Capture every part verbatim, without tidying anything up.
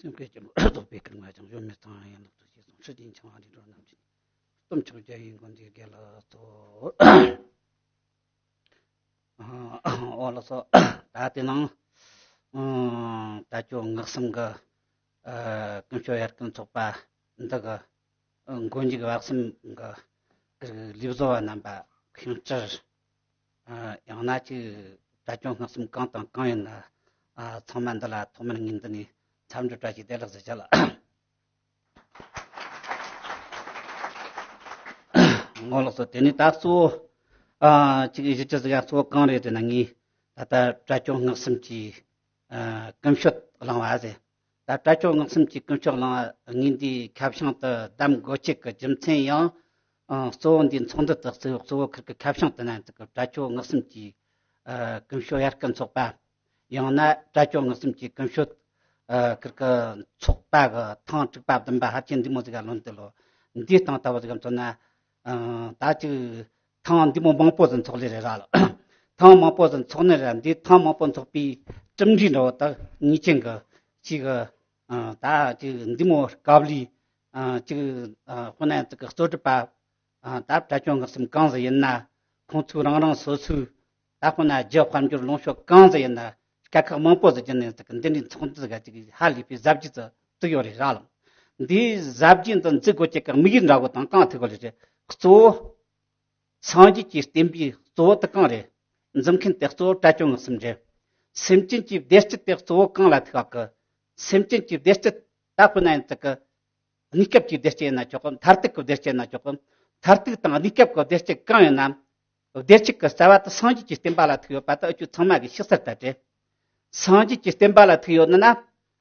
སེམས་བསྐྱེད་ཀྱི་རྫོགས་པའི་སྐུ་ལྔ་ཀྱང་། གཞོམ་མེད་ཚངས་དབྱངས་ཡན་ལག་ཏུ་གཅེས་སོང་། ཁྲི་ཀྲུང་འཆང་བ་རིགས་དྲུག་རྣམས་ཀྱི། སྟོབས་མཆོག་རྒྱལ་བའི་མགོན་དེ་དགེ་ལགས་སོ། ཨ་འོ་ལགས་སོ། ད་དེ་ནང་ཨ་དྲ་སྤྱོད་ངག་གསུམ་གྱི་ཨ་ཀུན་སྤྱོད་ཡར་སྐུལ་ཚོགས་པ་འདི་གི་ཨ་འགོ་མཇུག་བར་གསུམ་གྱི་ལས་བཟོ་བ་རྣམ་པ། ཤིང་སྤྲུལ། ཨ་ཡང་ན་ཅིག་དྲ་སྤྱོད་ངག་གསུམ་གང་དང་གང་ཡིན་ན། ཨ་ཚང་མ་འདི་ལ་ཐོག་མར་ངས་འདི་ནས་འཚམས་འདྲི་བཀྲ་ཤིས་བདེ་ལེགས་ཟེར་བྱ་ལ། ངོ་ལོག་སོ། དེ་ནས་ད་གཙོ་བོ་ཨ་ཅིག་གཞི་ཆ་ཟིག་ག་གཙོ་བོ་གང་རེད་ཟེར་ན། ངས་ད་ལྟ་དྲ་སྤྱོད་ངག་གསུམ་གྱི་ཨ་ཀུན་སྤྱོད་བླངས་པ་ཟེར། ད་དྲ་སྤྱོད་ངག་གསུམ་གྱི་ཀུན་སྤྱོད་བླངས་པ་ངས་འདིའི་ཁ་བྱང་དུ་གདམ་དགོས་ཆེད་ཀྱི་རྒྱུ་མཚན་ཡང་། ཨ་གཙོ་བོ་འདིའི་ཚོགས་འདུ་དག་གཙོ་བོ་ཁུར་གི་ཁ་བྱང་དུ་ན་ཅིག་གི་དྲ་སྤྱོད་ངག་གསུམ་གྱི་ཨ་ཀུན་སྤྱོད་ཡར་སྐུལ་ཚོགས་པ། ཡང་ན་དྲ་སྤྱོད་ངག་གསུམ་གྱི་ཀུན་སྤྱོད་ཨ་ཁུར་གི་ཚོགས་པ་གི་ཐེངས་དྲུག་པ་བདུན་པ་ཕལ་ཆེར་འདི་མོ་ཟིག་ག་ལོན་ཏེ་ལོ། འདིའི་སྟེང་ལྟ་བུ་ཟིག་ག་མཚོན་ན། ཨ་ད་ཅིག་ཐེངས་འདི་མོ་མང་པོ་ཟིག་འཚོགས་ལེ་རེད་ར་ལ། ཐེངས་མང་པོ་ཟིག་འཚོགས་ནི་རེད། འདི་ཐེངས་མང་པོ་འཚོགས་པའི་གྲུབ་འབྲས་འདྲ་བོ་ད་ངེས་ཅན་གི་ཅིག་གི་ཨ་ད་ཅིག་འདི་མོ་དཀའ་ལས་ཨ་ཅིག་ཨ་དཔེར་ན་ཅིག་གི་གཙོ་སྒྲུབ་པ་ཨ་ད་དྲ་སྤྱོད་ངག་གསུམ་གང་ཟིག་ཡིན་ན། ཁོང་ཚོའི་རང་རང་སོ་སོའི་ད་དཔེར་ན་རྒྱུ་དཔལ་འབྱོར་ལོངས་སྤྱོད་གང་ཟིག་ཡིན་ན། དཀའ་ཁག་མང་པོ་ཟིག་བརྒྱུད་ནས་ཅིག་གི་འདི་འདྲའི་ཚོགས་འདུ་ཟིག་ག་ཅིག་ཧ་ལས་པའི་གཟབ་རྒྱས་ཟིག་བཙུགས་ཡོད་རེད་ར་ལ། འདིའི་གཟབ་རྒྱས་འདི་འཛུགས་དགོས་ཀྱི་གི་དམིགས་ཡུལ་འདྲ་བོ་དང་གང་ཐུག་གོ་ལེ་རེད། གཙོ་བོ་སངས་རྒྱས་ཀྱི་བསྟན་པའི་གཙོ་བོ་དེ་གང་རེད། འཛིན་མཁན་དེ་གཙོ་བོ་དྲ་སྤྱོད་ངག་གསུམ་རེད། སེམས་ཅན་གྱི་བདེ་སྐྱིད་དེ་གཙོ་བོ་གང་ལ་ཐུག་གི། སེམས་ཅན་གྱི་བདེ་སྐྱིད་ད་དཔེར་ན་ཡིན་ཅིག་གི་གནས་སྐབས་ཀྱི་བདེ་སྐྱིད་ཡིན་ན་ཆོག་གི། མཐར་ཐུག་གི་བདེ་སྐྱིད་ཡིན་ན་ཆོག་གི། མཐར་ཐུག་དང་གནས་སྐབས་ཀྱི་བདེ་སྐྱིད་གང་ཡིན་ན། བདེ་སྐྱིད་ཀྱི་རྩ་བ་དེ་སངས་རྒྱས་ཀྱི་བསྟན་པ་ལ་ཐུག་ཡོད་པ་དེ་འུ་ཆོ་ཚང་མ་གིས་ཤེས་གསལ་ལྟར་རེད། སངས་རྒྱས་ཀྱི་བསྟན་པ་ལ་ཐུག་ཡོད་ན་ན།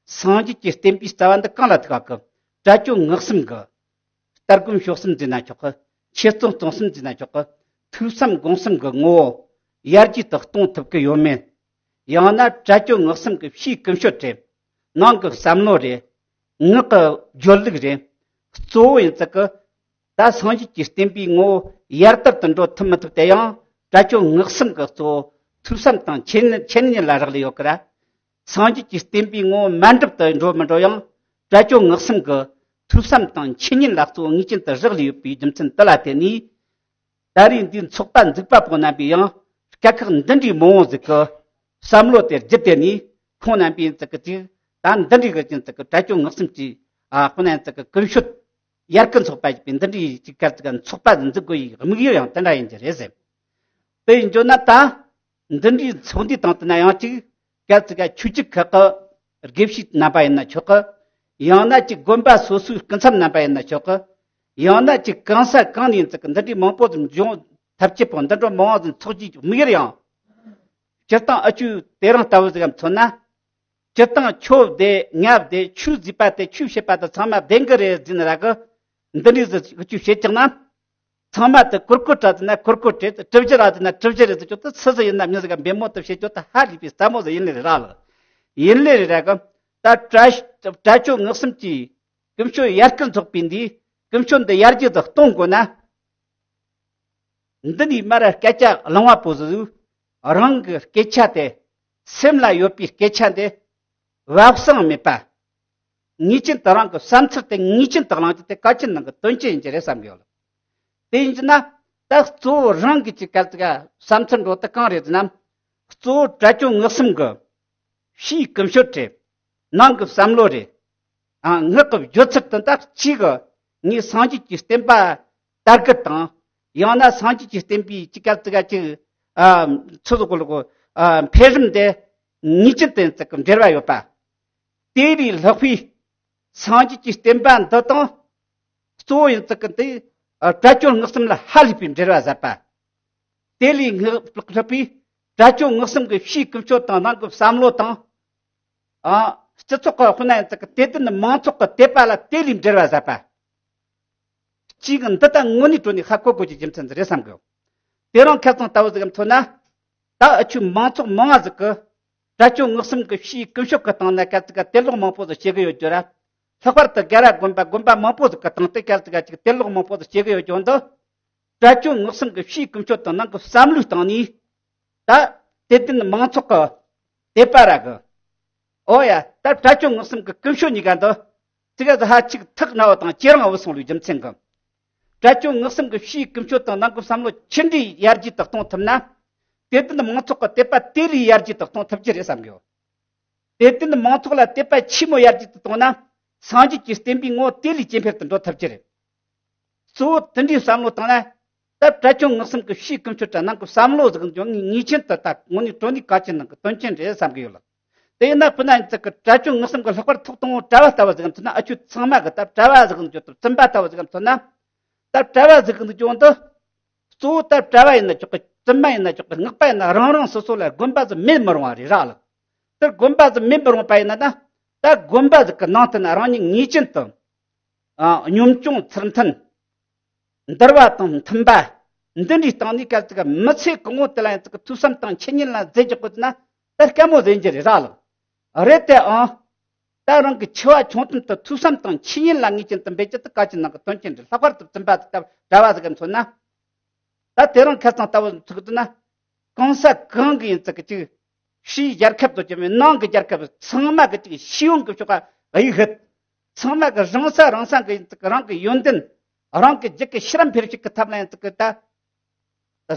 སངས་རྒྱས་ཀྱི་བསྟན་པའི་རྩ་བ་འདི་གང་ལ་ཐུག་གི། དྲ་སྤྱོད་ངག་གསུམ་གི། ལྟ་སྒོམ་སྤྱོད་གསུམ་ཟེར་ན་ཆོག་གི། འཆད་རྩོད་རྩོམ་གསུམ་ཟེར་ན་ཆོག་གི། ཐོས་བསམ་སྒོམ་གསུམ་གི་ངོ་བོ་ཡར་རྒྱས་དུ་གཏོང་ཐུབ་ཀྱི་ཡོད་མེད། ཡང་ན་དྲ་སྤྱོད་ངག་གསུམ་གི་ཕྱིའི་ཀུན་སྤྱོད་རེད། ནང་གི་བསམ་བློ་རེད། ངག་གི་སྦྱོར་ལུགས་རེད། གཙོ་བོ་ཡིན་ཙག་གི། ད་སངས་རྒྱས་ཀྱི་བསྟན་པའི་ངོ་བོ་ཡར་དར་དུ་འགྲོ་ཐུབ་མི་ཐུབ་དེ་ཡང་དྲ་སྤྱོད་ངག་གསུམ་གི་གཙོ་བོ་ཐོས་བསམ་དང་འཆད་ཉན་འཆད་ཉན་ལ་རག་ལས་ཡོད་ཀི་ར། སངས་རྒྱས་ཀྱི་བསྟན་པའི་ངོ་བོ་མར་འགྲིབ་ཏུ་འགྲོ་མི་འགྲོ་ཡང་། དྲ་སྤྱོད་ངག་གསུམ་གྱི་ཐོས་བསམ་དང་འཆད་ཉན་ལ་གཙོ་བོ་ངེས་ཅན་དུ་རག་ལས་ཡོད་པའི་རྒྱུ་མཚན་དེ་ལ་བརྟེན་ནས། ད་རེས་འདིའི་ཚོགས་པ་འཛུགས་པ་པོ་རྣམ་པས་ཡང་དཀའ་ཁག་འདི་འདྲའི་མང་བོ་ཟིག་གི་བསམ་བློ་དེ་བརྒྱུད་དེ་ནས། ཁོང་རྣམ་པས་ཡིན་ཙག་གི་ཅིག་ད་འདི་འདྲའི་གི་ཅིག་ཙག་གི་དྲ་སྤྱོད་ངག་གསུམ་གྱི་ཨ་ཁོང་རྣམ་ཙག་གི་ཀུན་སྤྱོད་ཡར་སྐུལ་ཚོགས་པ་ཞེས་པའི་འདི་འདྲའི་ཅིག་ག་ཙིག་ག་ཚོགས་པ་འཛུགས་དགོས་ཡི་དམིགས་ཡུལ་ཡང་དེ་འདྲ་ཡིན་གྱི་རེད་ཟེར། དེ་ཡིན་རྒྱུ་ན་ད། འདི་འདྲའི་ཚོགས་འདུའི་སྟེང་དུ་ན་ཡང་ཅིག་གལ་སྲིད་ཆོས་བརྒྱུད་ཁག་གི་དགེ་བཤེས་རྣམ་པ་ཡིན་ན་ཆོག་གི། ཡང་ན་ཅིག་དགོན་པ་སོ་སོའི་སྐུ་མཚམས་རྣམ་པ་ཡིན་ན་ཆོག་གི། ཡང་ན་ཅིག་གང་ས་གང་ནས་ཡིན་ཙག་གི་འདི་འདྲའི་མང་པོ་ཟིག་འབྱུང་ཐབས་ཅེས་པོ་འདི་འདྲ་མང་བ་ཟིག་ཚོགས་ཀྱི་དམིགས་ཡུལ་ཡང་། སྤྱིར་བཏང་ཨ་ཆུ་དེ་རིང་ལྟ་བུ་ཟིག་གམ་མཚོན་ན། སྤྱིར་བཏང་ཆོས་བདེ་ངག་བདེ་ཆོས་བཟོད་པ་དེ་ཆོས་བྱེད་པ་དེ་ཚང་མ་བདེན་གི་རེད་ཟེར་ནི་ར་གི། འདི་འདྲའི་ཟིག་ཨ་ཆུ་བྱེད་ཀྱང་ན། ཚང་མ་དེ་གུར་གུར་དྲ་དེ་ན་གུར་གུར་དྲ་གྲུབ་ཆ་ར་དེ་ན་གྲུབ་ཆ་རེད་ཟེར་རྒྱུ་དེ་སུ་ཟིག་ཡིན་ན་མྱི་ཟིག་ག་འབེལ་མོ་དེ་བྱེད་རྒྱུ་དེ་ཧ་ལས་པའི་སླ་མོ་ཟིག་ཡིན་ལེ་རེད་ར་ལ། ཡིན་ལེ་རེད་ར་གི། ད་དྲ་དྲ་སྤྱོད་ངག་གསུམ་གྱི་ཀུན་སྤྱོད་ཡར་སྐུལ་ཚོགས་པའི་འདིས་ཀུན་སྤྱོད་འདི་ཡར་རྒྱས་དུ་གཏོང་དགོས་ན། འདི་ནས་མར་སྐད་ཆ་གླེང་བ་པོ་ཟིག་རང་གི་སྐད་ཆ་དེ་སེམས་ལ་ཡོད་པའི་སྐད་ཆ་འདི་བབ་གསང་མེད་པ། ངེས་ཅན་དུ་རང་གི་བསམ་ཚུལ་དེ་ངེས་ཅན་དུ་གླེང་རྒྱུ་དེ་གལ་ཆེན་ནང་གི་དོན་ཆེན་ཡིན་གྱི་རེད་བསམ་གི་ཡོད། དེ་ཡིན་གྱི་ན་ད་གཙོ་བོ་རང་གི་ཅིག་གལ་ཏེ་བསམ་ཚུལ་འགྲོ་དེ་གང་རེད་ཟེར་ན། གཙོ་བོ་དྲ་སྤྱོད་ངག་གསུམ་གི་ཕྱིའི་ཀུན་སྤྱོད་རེད། ནང་གི་བསམ་བློ་རེད། ཨ་ངག་གི་བརྗོད་ཚུལ་དེ་དག་གཅིག་གི་ངས་སངས་རྒྱས་ཀྱི་བསྟན་པ་དར་རྒུད་དང་། ཡང་ན་སངས་རྒྱས་ཀྱི་བསྟན་པའི་ཅིག་གལ་ཏེ་ཅིག་ཨ་ཚོད་དགོས་ལ་གོ་ཨ་འཕེལ་རིམ་དེ་ངེས་ཅན་དུ་ཡིན་ཙག་གི་འབྲེལ་བ་ཡོད་པ། དེ་ལས་ལྷག་པའི་སངས་རྒྱས་ཀྱི་བསྟན་པ་འདི་དང་གཙོ་བོ་ཡིན་ཙག་གི་དེ་ཨ་དྲ་སྤྱོད་ངག་གསུམ་ལ་ཧ་ལས་པའི་འབྲེལ་བ་ཟབ་པ། དེ་ལས་ལྷག་པའི་དྲ་སྤྱོད་ངག་གསུམ་གྱི་ཕྱིའི་ཀུན་སྤྱོད་དང་ནང་གི་བསམ་བློ་དང་། ཨ་སྤྱི་ཚོགས་ཀྱི་དཔེར་ན་ཡིན་ཙག་གི་དད་ལྡན་མང་ཚོགས་ཀྱི་དད་པ་ལ་དེ་ལས་འབྲེལ་བ་ཟབ་པ། གཅིག་འདི་ལྟ་དངོས་གནས་དྲོད་ནས་ཧ་གོ་དགོས་ཀྱི་རྒྱུ་མཚན་རེད་བསམ་གི། དེ་རིང་ཁ་སང་ལྟ་བུ་ཟིག་མཚོན་ན། ད་ཨ་ཆུ་མང་ཚོགས་མང་བ་ཟིག་གི་དྲ་སྤྱོད་ངག་གསུམ་གྱི་ཕྱིའི་ཀུན་སྤྱོད་ཀྱི་སྟེང་ན་གལ་ཏེ་ག་དད་ལོག་མང་པོ་ཟིག་བྱེད་གི་ཡོད་རྒྱུ་ར། ལྷག་པར་དུ་སྒེར་ར་དགོན་པ་དགོན་པ་མང་པོ་ཟིག་གི་སྟེང་དེ་གལ་ཏེ་ག་ཅིག་དད་ལོག་མང་པོ་ཟིག་བྱེད་གི་ཡོད་རྒྱུ་འདི། དྲ་སྤྱོད་ངག་གསུམ་གྱི་ཕྱིའི་ཀུན་སྤྱོད་དང་ནང་གི་བསམ་བློའི་སྟེང་ནས། ད་དད་ལྡན་མང་ཚོགས་ཀྱི་དད་པ་ར་གི། ཨོ་ཡ། ད་དགྲ་བཅོམ་ངག་གསུམ་གྱི་ཀུན་སྤྱོད་གཉིས་ཀ་འདི་ཙི་ག་ཟིག་ཧ་ཅིག་ཐག་ན་བ་དང་ཇེ་རིང་བུད་སོང་ལུགས་རྒྱུ་མཚན་གྱིས། དགྲ་བཅོམ་ངག་གསུམ་གྱི་ཕྱིའི་ཀུན་སྤྱོད་དང་ནང་གི་བསམ་བློ་ཅི་འདྲའི་ཡར་རྒྱས་དུ་གཏོང་ཐུབ་ན། དད་ལྡན་མང་ཚོགས་ཀྱི་དད་པ་དེ་ལས་ཡར་རྒྱས་དུ་གཏོང་ཐུབ་ཀྱི་རེད་བསམ་གི་ཡོད། དད་ལྡན་མང་ཚོགས་ལ་དད་པ་ཆེན་མོ་ཡར་རྒྱས་དུ་གཏོང་ན། སངས་རྒྱས་ཀྱི་བསྟན་པའི་ངོ་བོ་དེ་ལས་ཇེ་འཕེལ་དུ་འགྲོ་ཐུབ་ཀྱི་རེད། གཙོ་བོ་དེ་འདྲའི་བསམ་བློ་བཏང་ན། ད་དགྲ་བཅོམ་ངག་གསུམ་གྱི་ཕྱིའི་ཀུན་སྤྱོད་དང་ནང་གི་བསམ་བློ་ཟིག་འཇོག་ངེས་ངེས་ཅན་དུ་ད་དངོས་གནས་དྲང་གནས་གལ་ཆེན་ནང་གི་དོན་ཆེན་རེད་བསམ་གི་ཡོད་ལ། དེ་ཡིན་ན་ཁོ་ན་ཡིན་ཙག་གི་དགྲ་བཅོམ་ངག་གསུམ་གྱི་ལྷག་པར་ཐོག་དང་པོ་གྲྭ་བ་ལྟ་བུ་ཟིག་མཚོན་ན། ཨ་ཆོས་ཚང་མ་གི་ད་གྲྭ་བ་ཟིག་འཇོག་ཏུ་བཙུན་པ་ལྟ་བུ་ཟིག་མཚོན་ན། ད་གྲྭ་བ་ཟིག་གི་འཇོག་འདི། གཙོ་བོ་ད་གྲྭ་བ་ཡིན་ན་ཆོག་གི། བཙུན་མ་ཡིན་ན་ཆོག་གི། སྔགས་པ་ཡིན་ན་རང་རང་སོ་སོ་ལ་དགོན་པ་ཟིག་མེད་མི་རུང་བ་རེད་ར་ལ། དེར་དགོན་པ་ཟིག་མེད་མི་རུང་བ་ཡིན་ན་ད། ད་དགོན་པ་ཟིག་གི་ནང་དུ་ན་རང་ཉིད་ངེས་ཅན་དུ། ཨ། གཉོམ་ཆུང་ཚུལ་མཐུན། འདུལ་བ་དང་མཐུན་པ། འདི་འདྲའི་སྟེང་ནས་སྐབས་ཅིག་མི་ཚེ་གང་བོ་དེ་ལ་ཡང་ཅིག་ཐོས་བསམ་དང་འཆད་ཉན་ལ་མཛད་རྒྱག་དགོས་ན། ད་དཀའ་མོ་ཟིག་ཡིན་རྒྱུ་རེད་ར་ལ། རེད་དེ་ཨང་། ད་རང་གི་འཆི་བ་ཆུང་དུས་དུ་ཐོས་བསམ་དང་འཆད་ཉན་ལ་ངེས་ཅན་དུ་འབད་རྒྱུ་དེ་གལ་ཆེན་ནང་གི་དོན་ཆེན་རེད། ལྷག་པར་དུ་བཙུན་པ་དང་གྲྭ་བ་ཟིག་གི་མཚོན་ན། ད་དེ་རིང་ཁ་སང་ལྟ་བུ་ཚུགས་དུས་ན། གང་ས་གང་གི་ཡིན་ཙག་གི་ཅིག་ཕྱིའི་རྒྱལ་ཁབ་དང་བཅས་པའི་ནང་གི་རྒྱལ་ཁབ་ཚང་མ་གི་ཅིག་ཤེས་ཡོན་གྱི་ཕྱོགས་ཀ་དབྱུག་ཧུད། ཚང་མ་གི་རང་ས་རང་ས་གི་ཡིན་ཙག་གི་རང་གི་ཡོན་ཏན། རང་གི་རྒྱུད་ཀྱི་ཤེས་རབ་འཕེལ་བྱེད་ཀྱི་ཐབས་ལ་ཡིན་ཙག་གི་ད།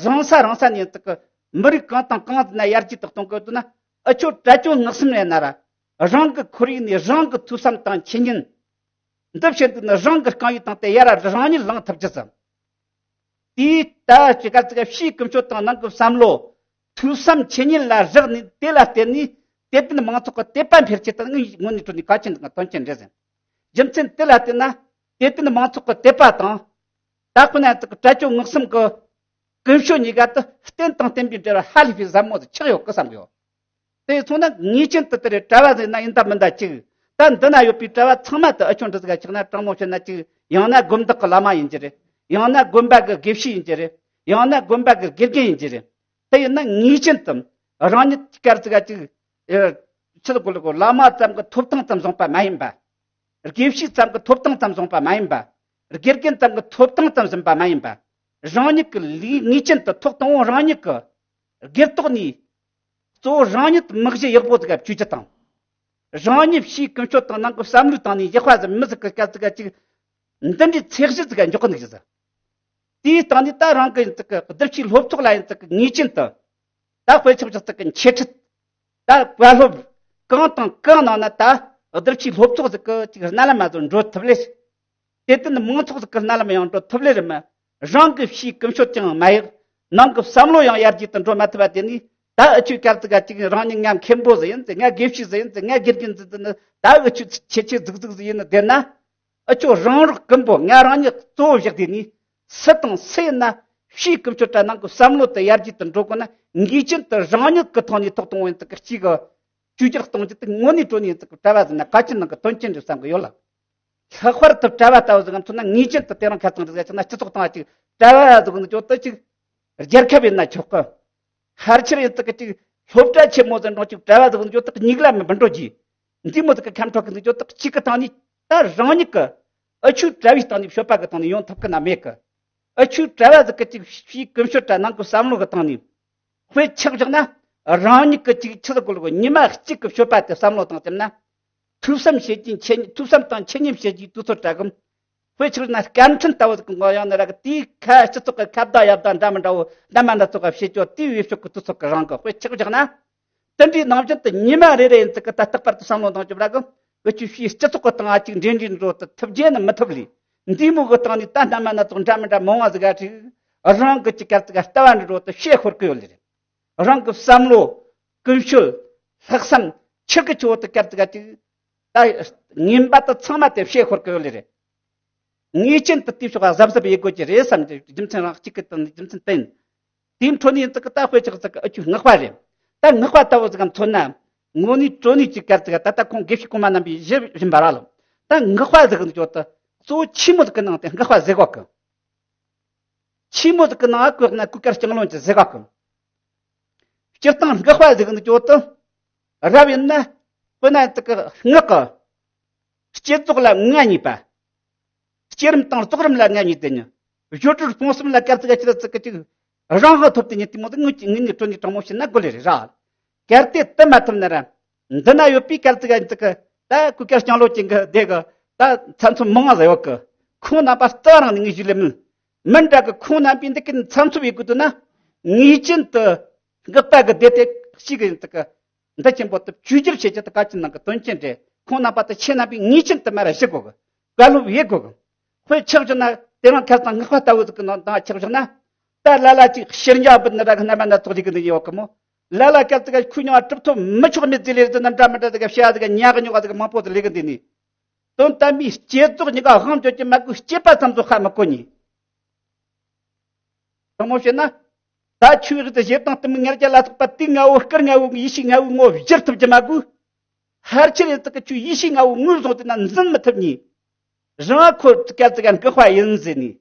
རང་ས་རང་ས་ནས་ཡིན་ཙག་གི་མི་རིགས་གང་དང་གང་ཟིག་ན་ཡར་རྒྱས་དུ་གཏོང་དགོས་དུས་ན། ཨ་ཆོ་དགྲ་བཅོམ་ངག་གསུམ་ལས་ན་ར། རང་གི་ཁོར་ཡུག་ནས་རང་གི་ཐོས་བསམ་དང་འཆད་ཉན། འདི་བྱེད་དུས་ནི་རང་གི་རྐང་ཡིག་དང་དེ་ཡར་རང་ཉིད་ལངས་ཐུབ་རྒྱུ་ཙམ། དེའི་ད་ཅི་ག་ཙི་ག་ཕྱིའི་ཀུན་སྤྱོད་དང་ནང་གི་བསམ་བློ། ཐོས་བསམ་འཆད་ཉན་ལ་རག་ནས་དེ་ལ་བརྟེན་ནས་དད་ལྡན་མང་ཚོགས་ཀྱི་དད་པ་འཕེལ་ཆེད་དུ་དངོས་དངོས་གནས་དྲང་གནས་གལ་ཆེན་དང་དོན་ཆེན་རེད་ཟེར། རྒྱུ་མཚན་དེ་ལ་བརྟེན་ན། དད་ལྡན་མང་ཚོགས་ཀྱི་དད་པ་དང་། ད་ཁོ་ན་དག་གི་དགྲ་བཅོམ་ངག་གསུམ་གྱི་ཀུན་སྤྱོད་གཉིས་ཀ་དེ་རྟེན་དང་བརྟེན་པའི་འབྲེལ་བ་ཧ་ལས་པའི་ཟབ་མོ་ཟིག་ཆགས་ཡོད་གི་བསམ་གི་ཡོད། དེ་སོང་ན་ངེས་ཅན་དུ་དེ་རེད། གྲྭ་བ་ཟིག་ན་ཡིན་ད་མིན་ད་གཅིག་ད་འདི་ན་ཡོད་པའི་གྲྭ་བ་ཚང་མ་དེ་ཨ་ཆོ་འདི་ཟིག་ག་ཆགས་ན་དྲང་མོ་བཤད་ན་གཅིག་ཡང་ན་དགོན་བདག་གི་བླ་མ་ཡིན་གྱི་རེད། ཡང་ན་དགོན་པ་གི་དགེ་བཤེས་ཡིན་གྱི་རེད། ཡང་ན་དགོན་པ་གི་དགེ་རྒན་ཡིན་གྱི་རེད། དེ་ཡིན་ན་ངེས་ཅན་དུ་རང་ཉིད་ཀྱི་སྐར་ཟིག་ག་གཅིག་ཨེ། ཆི་ཟིག་གོ་ལ་གོ་བླ་མ་ཙམ་གྱི་ཐོབ་ཐང་ཙམ་བཟུང་པ་མ་ཡིན་པ། དགེ་བཤེས་ཙམ་གྱི་ཐོབ་ཐང་ཙམ་བཟུང་པ་མ་ཡིན་པ། དགེ་རྒན་ཙམ་གྱི་ཐོབ་ཐང་ཙམ་ཟིན་པ་མ་ཡིན་པ། རང་ཉིད་ཀྱི་ལུས་ངེས་ཅན་དུ་ཐོག་དང་པོ་རང་ཉིད་ཀྱི་སྒེར་ཐོག་ནས། གཙོ་བོ་རང་ཉིད་མི་གཞི་ཡག་པོ་ཟིག་ག་བཅོས་རྒྱུ་དང་། རང་ཉིད་ཕྱིའི་ཀུན་སྤྱོད་དང་ནང་གི་བསམ་བློའི་སྟེང་ནས་ཡག་པ་ཟིག་མི་ཟིག་གི་སྐད་ཟིག་ག་ཅིག་འདི་འདྲའི་ཚད་གཞི་ཟིག་ག་འཇོག་གི་འདུག་ཟེར། དེའི་སྟེང་ནས་ད་རང་གི་ཡིན་ཙག་གི་གདུལ་བྱའི་སློབ་ཚོགས་ལ་ཡིན་ཙག་གི་ངེས་ཅན་དུ། ད་དཔེ་ཆ་བཞག་ཙག་གི་འཆད་ཁྲིད། ད་བཀའ་སློབ། གང་དང་གང་ནང་ན་ད་གདུལ་བྱའི་སློབ་ཚོགས་ཟིག་གི་ཅིག་སྣ་ལམ་མ་ཟིག་འགྲོ་ཐུབ་ལེ། དེ་ལྟར་མང་ཚོགས་ཟིག་གི་སྣ་ལམ་ཡང་འགྲོ་ཐུབ་ལེ་རེད་མ། རང་གི་ཕྱིའི་ཀུན་སྤྱོད་ཀྱང་མ་ཡག་ནང་གི་བསམ་བློ་ཡང་ཡར་རྒྱས་དུ་འགྲོ་མ་ཐུབ་པ་དེ་ནི། ད་ཨ་ཆོས་སྐར་ཙི་ག་ཅིག་རང་ཉིད་ང་མཁན་པོ་ཟིག་ཡིན་ཟེར། ང་དགེ་བཤེས་ཟིག་ཡིན་ཟེར། ང་དགེ་རྒན་ཟིག་ཟེར་ནི་ད་ཨ་ཆོས་ཆེ་ཆེ་ཟིག་ཟིག་ཟིག་ཡིན་ནི་བསྡད་ན། ཨ་ཆོ་རང་རོགས་ཀུན་པོ་ང་རང་ཉིད་གཙོ་བོ་བཞག་དེ་ནི། སུ་དང་སུ་ཡིན་ན་ཕྱིའི་ཀུན་སྤྱོད་དྲ་ནང་གི་བསམ་བློ་དེ་ཡར་རྒྱས་དུ་འགྲོ་དགོས་ན། ངེས་ཅན་དུ་རང་ཉིད་ཀྱི་ཐོག་ནས་ཐོག་དང་པོ་ཡིན་ཙག་གི་གཅིག་གི་བཅོས་བསྒྱུར་གཏོང་རྒྱུ་དེ་དངོས་གནས་དྲང་གནས་ཡིན་ཙག་གི་གྲྭ་བ་ཟིག་ན་གལ་ཆེན་ནང་གི་དོན་ཆེན་རེད་བསམ་གི་ཡོད་ལ། ལྷག་པར་དུ་གྲྭ་བ་ལྟ་བུ་ཟིག་མཚོན་ན། ངེས་ཅན་དུ་དེ་རིང་ཁ་སང་རེ་ཟིག་ཆགས་ན་སྤྱི་ཚོགས་སྟེང་ཅིག་གྲྭ་བ་ཟིག་ནི་ཅོ་ཏི་ཅིག་རྒྱལ་ཁབ་ཡིན་ན་ཆོག་གི། ཕལ་ཆེར་ཡིན་ཙག་གི་ཅིག་སློབ་གྲྭ་ཆེན་མོ་ཟིག་འགྲོ་ཅིག་གྲྭ་བ་ཟིག་ནི་ཅོ་ཏི་ཉིག་ལ་མི་འབུད་འགྲོ་གི། འདི་མོ་ཟིག་གི་ཁམས་ཕྲོག་གི་ནི་ཅོ་ཏི་གཅིག་གི་སྟེང་ནས་ད་རང་ཉིད་ཀྱི་ཨ་ཆོས་གྲྭ་བའི་སྟེང་ནས་སྤྱོད་པ་གི་སྟེང་ནས་ཡོང་ཐུབ་གི་ན་མེད་གི། ཨ་ཆོས་གྲྭ་བ་ཟིག་གི་ཅིག་ཕྱིའི་ཀུན་སྤྱོད་དྲ་ནང་གི་བསམ་བློ་གི་སྟེང་ནས། དཔེ་ཆགས་བཞག་ན། རང་ཉིད་ཀྱི་ཅིག་ཆི་ཟིག་གོ་ལ་གོ་ཉི་མ་གཅིག་གི་སྤྱོད་པ་དེ་བསམ་བློ་བཏང་ཙམ་ན། ཐོས་བསམ་བྱེད་ཀྱི་འཆད་ཐོས་བསམ་དང་འཆད་ཉན་བྱེད་ཀྱི་དུས་ཚོད་དྲ་གམ། དཔེ་ཆགས་ན་སྐད་འཕྲིན་ལྟ་བུ་ཟིག་གི་ངོ་ཡང་ན་ར་གི་དེའི་ཁ་སྤྱི་ཚོགས་ཀྱི་ཁ་བརྡ་ཡ་བརྡ་འདྲ་མི་འདྲ་བོ་འདྲ་མ་འདྲ་ཚོགས་ཀ་བྱེད་ཀྱོ་དེའི་འོས་ཤོག་གི་དུས་ཚོད་ཀྱི་རང་གི་དཔེ་ཆགས་བཞག་ན། དེ་འདྲའི་ནང་བཞིན་དུ་ཉི་མ་རེ་རེ་ཡིན་ཙག་གི་ད་རྟག་པར་དུ་བསམ་བློ་བཏང་ཆོག་ར་གི། འུ་ཆོས་ཕྱིའི་སྤྱི་ཚོགས་ཀྱི་སྟེང་ཨ་ཅིག་འབྲེལ་འདྲིས་འགྲོ་དུ་ཐུབ་རྒྱུ་ནི་མི་ཐུབ་ལས། འདིའི་མོ་གི་སྟེང་ནས་ད་འདྲ་མ་འདྲ་ཚོགས་འདྲ་མི་འདྲ་མང་བ་ཟིག་ག་ཁྲིག་རང་གི་ཅིག་སྐད་ཅིག་ལྟ་བ་འདྲ་འགྲོ་དུ་ཤེས་ཤོར་གི་ཡོད་ལེ་རེད། རང་གི་བསམ་བློ། ཀུན་སྤྱོད། ལྷག་བསམ། ཆི་གི་ཆོ་དུ་སྐད་ཅིག་ག་ཅིག་ད་ངན་པ་དུ་ཚང་མ་དེ་ཤེས་ཤོར་གི་ཡོད་ལེ་རེད། ངེས་ཅན་དུ་དེའི་ཕྱོགས་གཟབ་གཟབ་ཡེད་དགོས་ཀྱི་རེད་བསམ་གྱི་རྒྱུ་མཚན་རང་གཅིག་གི་སྟེང་ནས་རྒྱུ་མཚན་བསྟན། དེའི་འཕྲོ་ནས་ཡིན་ཙག་གི་ད་དཔེ་ཆགས་ཙག་གི་ཨ་ཆོས་སྔགས་པ་རེད། ད་སྔགས་པ་ལྟ་བུ་ཟིག་ག་མཚོན་ན། དངོས་གནས་དྲང་གནས་ཀྱི་སྐད་ཅིག་ག་ད་ལྟ་ཁོང་དགེ་བཤེས་གོང་མ་རྣམ་པས་ཞུས་བཞིན་པ་ར་ལ། ད་སྔགས་པ་ཟིག་གི་འཇོག་ཏུ། གཙོ་བོ་ཆེན་མོ་ཟིག་གི་ནང་དེ་སྔགས་པ་ཟེར་གོ་གི། ཆེན་མོ་ཟིག་གི་ནང་བཀོད་ན་གོས་དཀར་རྐྱང་རློན་གྱི་ཟེར་གོ་གི། སྤྱིར་བཏང་སྔགས་པ་ཟིག་གི་འཇོག་ཏུ། རབ་ཡིན་ན། དཔེར་ན་ཙག་གི་སྔགས་ཀྱི། བསྐྱེད་རྫོགས་ལ་མངའ་བརྙེས་པ། བསྐྱེད་རིམ་དང་རྫོགས་རིམ་ལ་མངའ་བརྙེས་ཏེ་ཉིད། སྦྱོར་སྒྲོལ་སྤོང་གསུམ་ལ་སྐད་ཅིག་ག་ཅི་ལ་ཙག་གི་ཅིག་རང་དབང་ཐོབ་སྟེ་ཉིད་དེ་མོ་དེ་ངོས་ཀྱི་ངོས་ནས་དྲང་གནས་དྲང་མོ་བྱས་ན་དགོས་ལེ་རེད་ར། གལ་ཏེ་དེ་མ་ཐུབ་ན་ར། འདི་ན་ཡོད་པའི་སྐད་ཅིག་ག་ཅིག་གི་ད་གོས་དཀར་རྐྱང་ལོ་ཅན་གི་སྡེ་གི་ད་ཚབ་མཚོན་མང་ང་ཟེར་ཡོད་གི། ཁོང་རྣམ་པ་རྩ་བ་རང་ནས་ངས་ཞུ་ལེ་མིན། མི་འདྲ་གི་ཁོང་རྣམ་པས་འདི་གི་ཚབ་མཚོན་ཡོད་གི་འདུག་ན། ངེས་ཅན་དུ་སྔགས་པ་གི་སྡེ་དེ་གཅིག་གི་ཡིན་དུ་གི། འདི་ཆེན་པོ་དུ་བཅོས་བསྒྱུར་བྱེད་ཀྱི་དུ་ག་ཅི་ནང་གི་དོན་ཆེན་རེད། ཁོང་རྣམ་པ་དུ་ཁྱེད་རྣམ་པས་ངེས་ཅན་དུ་མ་ར་ཞུ་དགོས་གི། བཀའ་སློབ་ཡེ་དགོས་གི། དཔེ་ཆགས་བཞག་ན་དེ་རིང་ཁ་སང་སྔགས་པ་ལྟ་བུ་ཟིག་གི་ནང་དང་ཆགས་བཞག་ན། ད་ལ་ལ་ཅིག་ཕྱིར་འགྱངས་བུད་ནི་ར་གི་རྣམ་པ་སྣ་ཚོགས་ལས་གི་འདི་ཡོད་གི་མོ། ལ་ལ་སྐད་ཅིག་ག་ཁོས་མྱོང་བ་གྲུབ་ཐོབ་མི་ཆོག་མི་རྫི་ལས་ཟིན་ན་འདྲ་མི་འདྲ་ཟིག་ག་བཤད་ཟིག་ག་ཉག་གི་ཉོག་ག་ཟིག་ག་མང་པོ་ཟིག་ལས་གི་འདི་ནི། དོན་དམ་པའི་བསྐྱེད་རྫོགས་གཉིས་ཀ་དབང་འབྱོར་གྱི་མ་དགོས་སྐྱེས་པ་ཙམ་ཚོ་ཧ་མི་གོ་ནི། དྲང་མོ་བཤད་ན། ད་ཆོས་རིག་ཏུ་ཞེ་སྡང་གཏི་མུག་ང་རྒྱལ་ལ་སོགས་པ་དེ་ལྔ་བོ་སྐུར་ལྔ་བོ་ཡེ་ཤེས་ལྔ་བོའི་ངོ་བོ་བསྒྱུར་ཐུབ་ཀྱི་མ་དགོས། ཕལ་ཆེར་ཡང་དག་གི་ཆོས་ཡེ་ཤེས་ལྔ་བོ་ངོས་བཟུང་དེ་ན་འཛིན་མི་ཐུབ་ནི། རང་ཁོ་སྐད་ཅིག་ག་སྔགས་པ་ཡིན་ཟེར་ནི།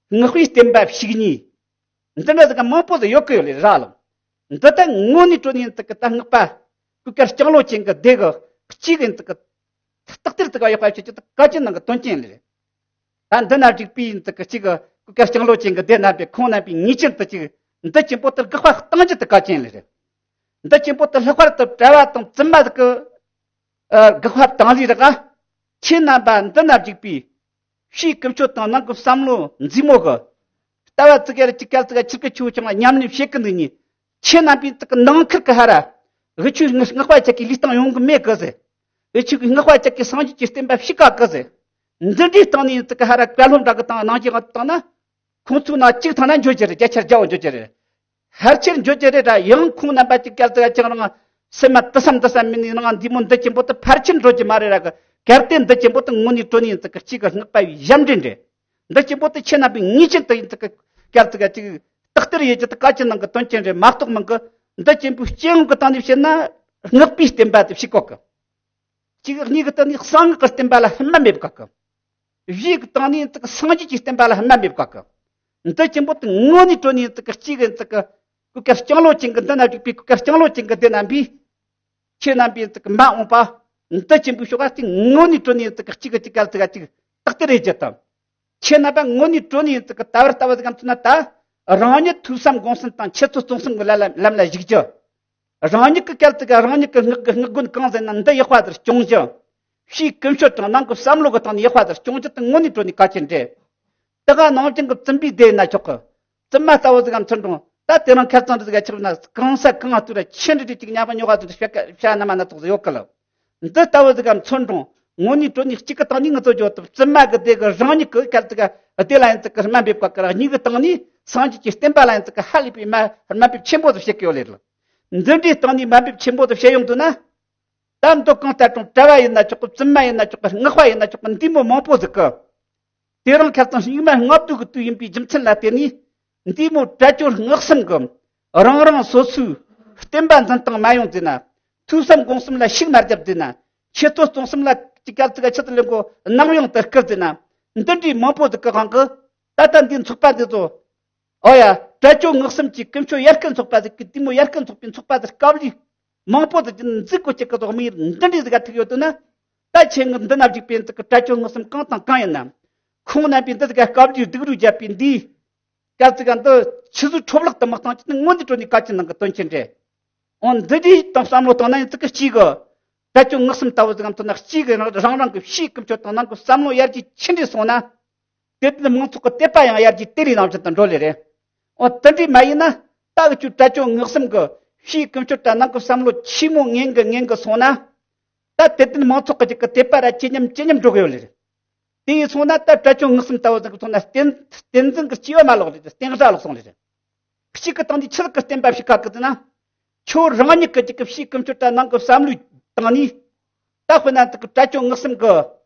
སྔགས་པའི་བསྟན་པ་ཕྱུག་ནི། འདི་འདྲ་ཟིག་ག་མང་པོ་ཟིག་ཡོད་གི་ཡོད་ལེ་ར་ལམ། འདི་ལྟ་དངོས་ནས་གྲོལ་ནི་ཡིན་དག་གི་ད་སྔགས་པ། གོས་དཀར་རྐྱང་ལོ་ཅན་གི་སྡེ་གི་གཅིག་ཡིན་དག་གི། རྟགས་གཏེར་དུ་ག་ཡོད་པ་ཆོས་ཀྱི་དག་ག་ཅི་ནང་གི་དོན་ཅན་ལེ་རེད། ད་འདི་ན་འགྲིག་པའི་ཡིན་དག་གི་གཅིག་གི་གོས་དཀར་རྐྱང་ལོ་ཅན་གི་སྡེ་རྣམ་པའི་ཁོང་རྣམ་པའི་ངེས་ཅན་དུ་གཅིག་འདི་ཆེན་པོ་དུ་དགག་པ་གཏང་རྒྱུ་དུ་ག་ཅན་ལེ་རེད། འདི་ཆེན་པོ་དུ་ལྷག་པར་དུ་གྲྭ་བ་དང་བཙུན་མ་དག་གི་ཨ་དགག་པ་དང་ལས་རག་ཁྱེད་རྣམ་པ་འདི་ན་འཇུག་པའི་ཕྱིའི་ཀུན་སྤྱོད་དང་ནང་གི་བསམ་བློ་མཛེས་མོ་གི། ལྟ་བ་ཙི་གེ་ར་ཅི་སྐད་ཙི་གེ་ཆིར་ཀི་ཆུ་ཆུང་ང་ཉམས་ལེན་བྱེད་ཀི་འདུག་ནི། ཁྱེད་རྣམ་པའི་དག་གི་ནང་ཁུལ་གི་ཧ་ར། འུ་ཆོས་སྔགས་པ་ཅག་གི་ལུས་སྟེང་ཡོང་གི་མེད་གི་ཟེར། འུ་ཆོས་ཀྱི་སྔགས་པ་ཅག་གི་སངས་རྒྱས་ཀྱི་བསྟན་པ་ཕྱི་བཀག་གི་ཟེར། འདི་འདྲའི་སྟེང་ནས་དག་གི་ཧ་ར་བཀའ་སློབ་འདྲ་གི་དང་ནང་གི་ང་བཏང་ན། ཁོང་ཚོའི་ནང་གཅིག་ཐང་ན་འཇོག་རྒྱུ་རེད། བརྒྱ་ཆ་བརྒྱ་བོ་འཇོག་རྒྱུ་རེད། ཕལ་ཆེར་འཇོག་རྒྱུ་རེད་ར། ཡང་ཁོང་རྣམ་པ་གཅིག་སྐད་ཙི་ག་ཅང་རང་སེམས་མ་དུ་བསམ་དུ་བསམ་མིན་ནི་རང་འདི་མོ་འདི་ཆེན་པོ་དུ་ཕལ་ཆེར་འགྲོ་རྒྱུ་མ་རེད་ར་གི། གལ་ཏེ་འདི་ཆེན་པོ་དུ་དངོས་ནས་གྲོལ་ནི་ཡིན་དུ་གི་གཅིག་གི་སྔགས་པ་བའི་ཞབས་འདྲེན་རེད། འདི་ཆེན་པོ་དུ་ཁྱེད་རྣམ་པའི་ངེས་ཅན་དུ་ཡིན་དུ་གི་སྐད་ཙི་ག་ཅིག་རྟགས་གཏེར་ཡོད་ཀྱི་དུ་ག་ཅི་ནང་གི་དོན་ཅན་རེད་མ་གཏོགས་མིན་གི། འདི་ཆེན་པོའི་སྤྱི་ཡོངས་ཀྱི་སྟེང་ནས་བཤད་ན་སྔགས་པའི་བསྟན་པ་དུ་ཕྱི་བཀག་གི། གཅིག་གཉིས་ཀྱི་སྟེང་ནས་གསང་སྔགས་ཀྱི་བསྟན་པ་ལ་སྨན་མེད་བཀག་གི། བཞི་གི་སྟེང་ནས་དག་སངས་རྒྱས་ཀྱི་བསྟན་པ་ལ་སྨན་མེད་བཀག་གི། འདི་ཆེན་པོ་དུ་དངོས་ནས་གྲོལ་ནས་དག་གཅིག་གི་དག་གོས་དཀར་རྐྱང་ལོ་ཅན་གི་འདི་ན་འཇུག་པའི་གོས་དཀར་རྐྱང་ལོ་ཅན་གི་སྡེ་རྣམ་པས། ཁྱེད་རྣམ་པས་དག་མ་འོངས་པ། འདི་ཆེན་པོའི་ཕྱོགས་ག་ཅིག་དངོས་ནས་གྲོལ་ནས་དག་གཅིག་གི་གཅིག་ག་དག་གཅིག་རྟགས་གཏེར་རེ་བརྒྱུད་དམ། ཁྱེད་རྣམ་པ་དངོས་ནས་གྲོལ་ནས་དག་ད་བར་ལྟ་བུ་ཟིག་གམ་ཚུད་ན་ད། རང་ཉིད་ཐོས་བསམ་སྒོམ་གསུམ་དང་འཆད་རྩོད་རྩོམ་གསུམ་གི་ལམ་ལ་ལམ་ལ་ཞུགས་རྒྱུ། རང་ཉིད་ཀྱི་སྐད་ཙི་ག་རང་ཉིད་ཀྱི་སྔགས་ཀྱི་སྔགས་དགོན་གང་ཟེར་ན་འདི་ཡག་པ་དེར་སྐྱོང་རྒྱུ། ཕྱིའི་ཀུན་སྤྱོད་དང་ནང་གི་བསམ་བློ་གི་སྟེང་ནས་ཡག་པ་དེར་སྐྱོང་རྒྱུ་དེ་དངོས་གནས་དྲོད་ནས་གལ་ཆེན་རེད། དེ་ག་ནང་བཞིན་གྱི་བཙུན་པའི་སྡེ་ཡིན་ན་ཆོག་གི། བཙུན་མ་ལྟ་བུ་ཟིག་གམ་ཚུར་འགྲོ། ད་དེ་རིང་ཁ་རྩང་འདི་ཟིག་ག་ཆགས་ན་གང་ས་གང་ང་ལྟོས་ར་ཆེ་འདྲི་འདྲི་ཅིག་ཉག་པ་ཉོག་ག་ཚོ་བཤད་ཀ་བཤད་ན་མ་ན་ཐོག་ཟིག་ཡོད་གི་ལ། འདི་ལྟ་བུ་ཟིག་གམ་ཚུར་འགྲོ། དངོས་གནས་དྲོད་ནས་གཅིག་གི་སྟེང་ནས་ངུ་ཚོ་འཇོག་ཐུབ། བཙུན་མ་གི་སྡེ་གི་རང་ཉིད་ཀྱི་སྐད་ཙི་ག་སྡེ་ལ་ཡིན་ཙི་གི་དམའ་འབེབས་བཀག་གི་ར། གཉིས་ཀྱི་སྟེང་ནས་སངས་རྒྱས་ཀྱི་བསྟན་པ་ལ་ཡིན་ཙི་གི་ཧ་ལས་པའི་དམའ་དམའ་འབེབས་ཆེན་པོ་དུ་བྱེད་ཀྱི་ཡོད་ལེ་རེད། འདི་འདྲའི་སྟེང་ནས་དམའ་འབེབས་ཆེན་པོ་དུ་བྱེད་ཡོང་དུས་ན། ད་མདོ་གང་ལྟར་དང་གྲྭ་བ་ཡིན་ན་ཆོག་གི། བཙུན་མ་ཡིན་ན་ཆོག་གི། སྔགས་པ་ཡིན་ན་ཆོག་གི། འདི་མོ་མང་པོ་ཟིག་གི། དེ་རིང་ཁ་རྩང་སྙིགས་མ་ལྔ་བདོ་གི་དུས་ཡིན་པའི་རྒྱུ་མཚན་ལ་བརྟེན་ནས། འདི་མོ་དྲ་སྤྱོད་སྔགས་གསུམ་གི་རང་རང་སོ་སོའི་བསྟན་པ་འཛིན་སྟངས་མ་ཡོང་ཟེར་ན། ཐོས་བསམ་སྒོམ་གསུམ་ལ་ཤུགས་མ་རྒྱབ་ཟེར་ན། འཆད་རྩོད་རྩོམ་གསུམ་ལ་ཅི་ག་ཙི་ག་ཆེད་དུ་ལེན་གོ་ནམ་ཡང་དུ་སྐུལ་ཟེར་ན། འདི་འདྲའི་མང་པོ་ཟིག་གི་དབང་གི། ད་ལྟ་འདིའི་ཚོགས་པ་འདི་ཚོ། ཨོ་ཡ། དྲ་སྤྱོད་སྔགས་གསུམ་གྱི་ཀུན་སྤྱོད་ཡར་སྐུལ་ཚོགས་པ་ཟིག་གི་དེ་མོ་ཡར་སྐུལ་ཚོགས་པའི་ཚོགས་པ་ཟིག་སྐབས་ལས། མང་པོ་ཟིག་གི་འཛུགས་དགོས་ཀྱི་གི་ཚོགས་མི་ཡིར་འདི་འདྲའི་ཟིག་ག་ཐུག་ཡོད་དོ་ན། ད་ཁྱེད་ངི་འདི་ན་བཞུགས་པའི་ཚིག་གི་དྲ་སྤྱོད་སྔགས་གསུམ་གང་དང་གང་ཡིན་ན། ཁོང་རྣམ་པས་འདི་ཟིག་ག་སྐབས་ལས་སྡུག་རུས་བརྒྱབ་པའི་འདིའི། སྐབས་ཚིག་ག་འདི་ཆུ་ཟོས་འཕྲོ་བརླག་ཏུ་མི་གཏོང་རྒྱུ་ནི་དངོས་གནས་དྲོད་ནས་གལ་ཆེན་ནང་གི་དོན་ཆེན་རེད། འོ་འདི་འདྲའི་དང་བསམ་བློ་བཏང་ན་ཡང་ཚིག་གི་གཅིག་གི། དྲ་སྤྱོད་སྔགས་གསུམ་ལྟ་བུ་ཟིག་གམ་ཐོག་ན་གཅིག་གི་རང་རང་རང་གི་ཕྱིའི་ཀུན་སྤྱོད་དང་ནང་གི་བསམ་བློ་ཡར་རྒྱས་ཆེ་འདྲ་སོང་ན། དད་ལྡན་མང་ཚོགས་ཀྱི་དད་པ་ཡང་ཡར་རྒྱས་དེ་ལས་ནང་བཞིན་དུ་འགྲོ་ལེ་རེད། འོ་དེ་འདྲས་མ་ཡིན་ན། ད་འུ་ཆོའི་དྲ་སྤྱོད་སྔགས་གསུམ་གྱི་ཕྱིའི་ཀུན་སྤྱོད་དང་ནང་གི་བསམ་བློ་ཆེ་མོ་ངན་གི་ངན་གི་སོང་ན། ད་དད་ལྡན་མང་ཚོགས་ཀྱི་ཅིག་གི་དད་པ་ར་ཇེ་ཉམས་ཇེ་ཉམས་འགྲོ་གི་ཡོད་ལེ་རེད། དེ་ཡིན་སོང་ན་ད་དྲ་སྤྱོད་སྔགས་གསུམ་ལྟ་བུ་ཟིག་གི་ཐོག་ན་བསྟན་བསྟན་འཛིན་གྱི་སྐྱེ་བ་མ་ལོག་ལེ་རེད། བསྟན་ར་ལོག་སོང་ལེ་རེད། གཅིག་གི་སྟེང་ནས་ཆི་ལུགས་ཀྱི་བསྟན་པ་ཞིག་ག་གི་ཟེར་ན། ཁྱོད་རང་ཉིད་ཀྱི་ཅིག་གི་ཕྱིའི་ཀུན་སྤྱོད་དང་ནང་གི་བསམ་བློའི་སྟེང་ནས། ད་དཔེར་ན་དེ་གི་དྲ་སྤྱོད་སྔགས་གསུམ་གི་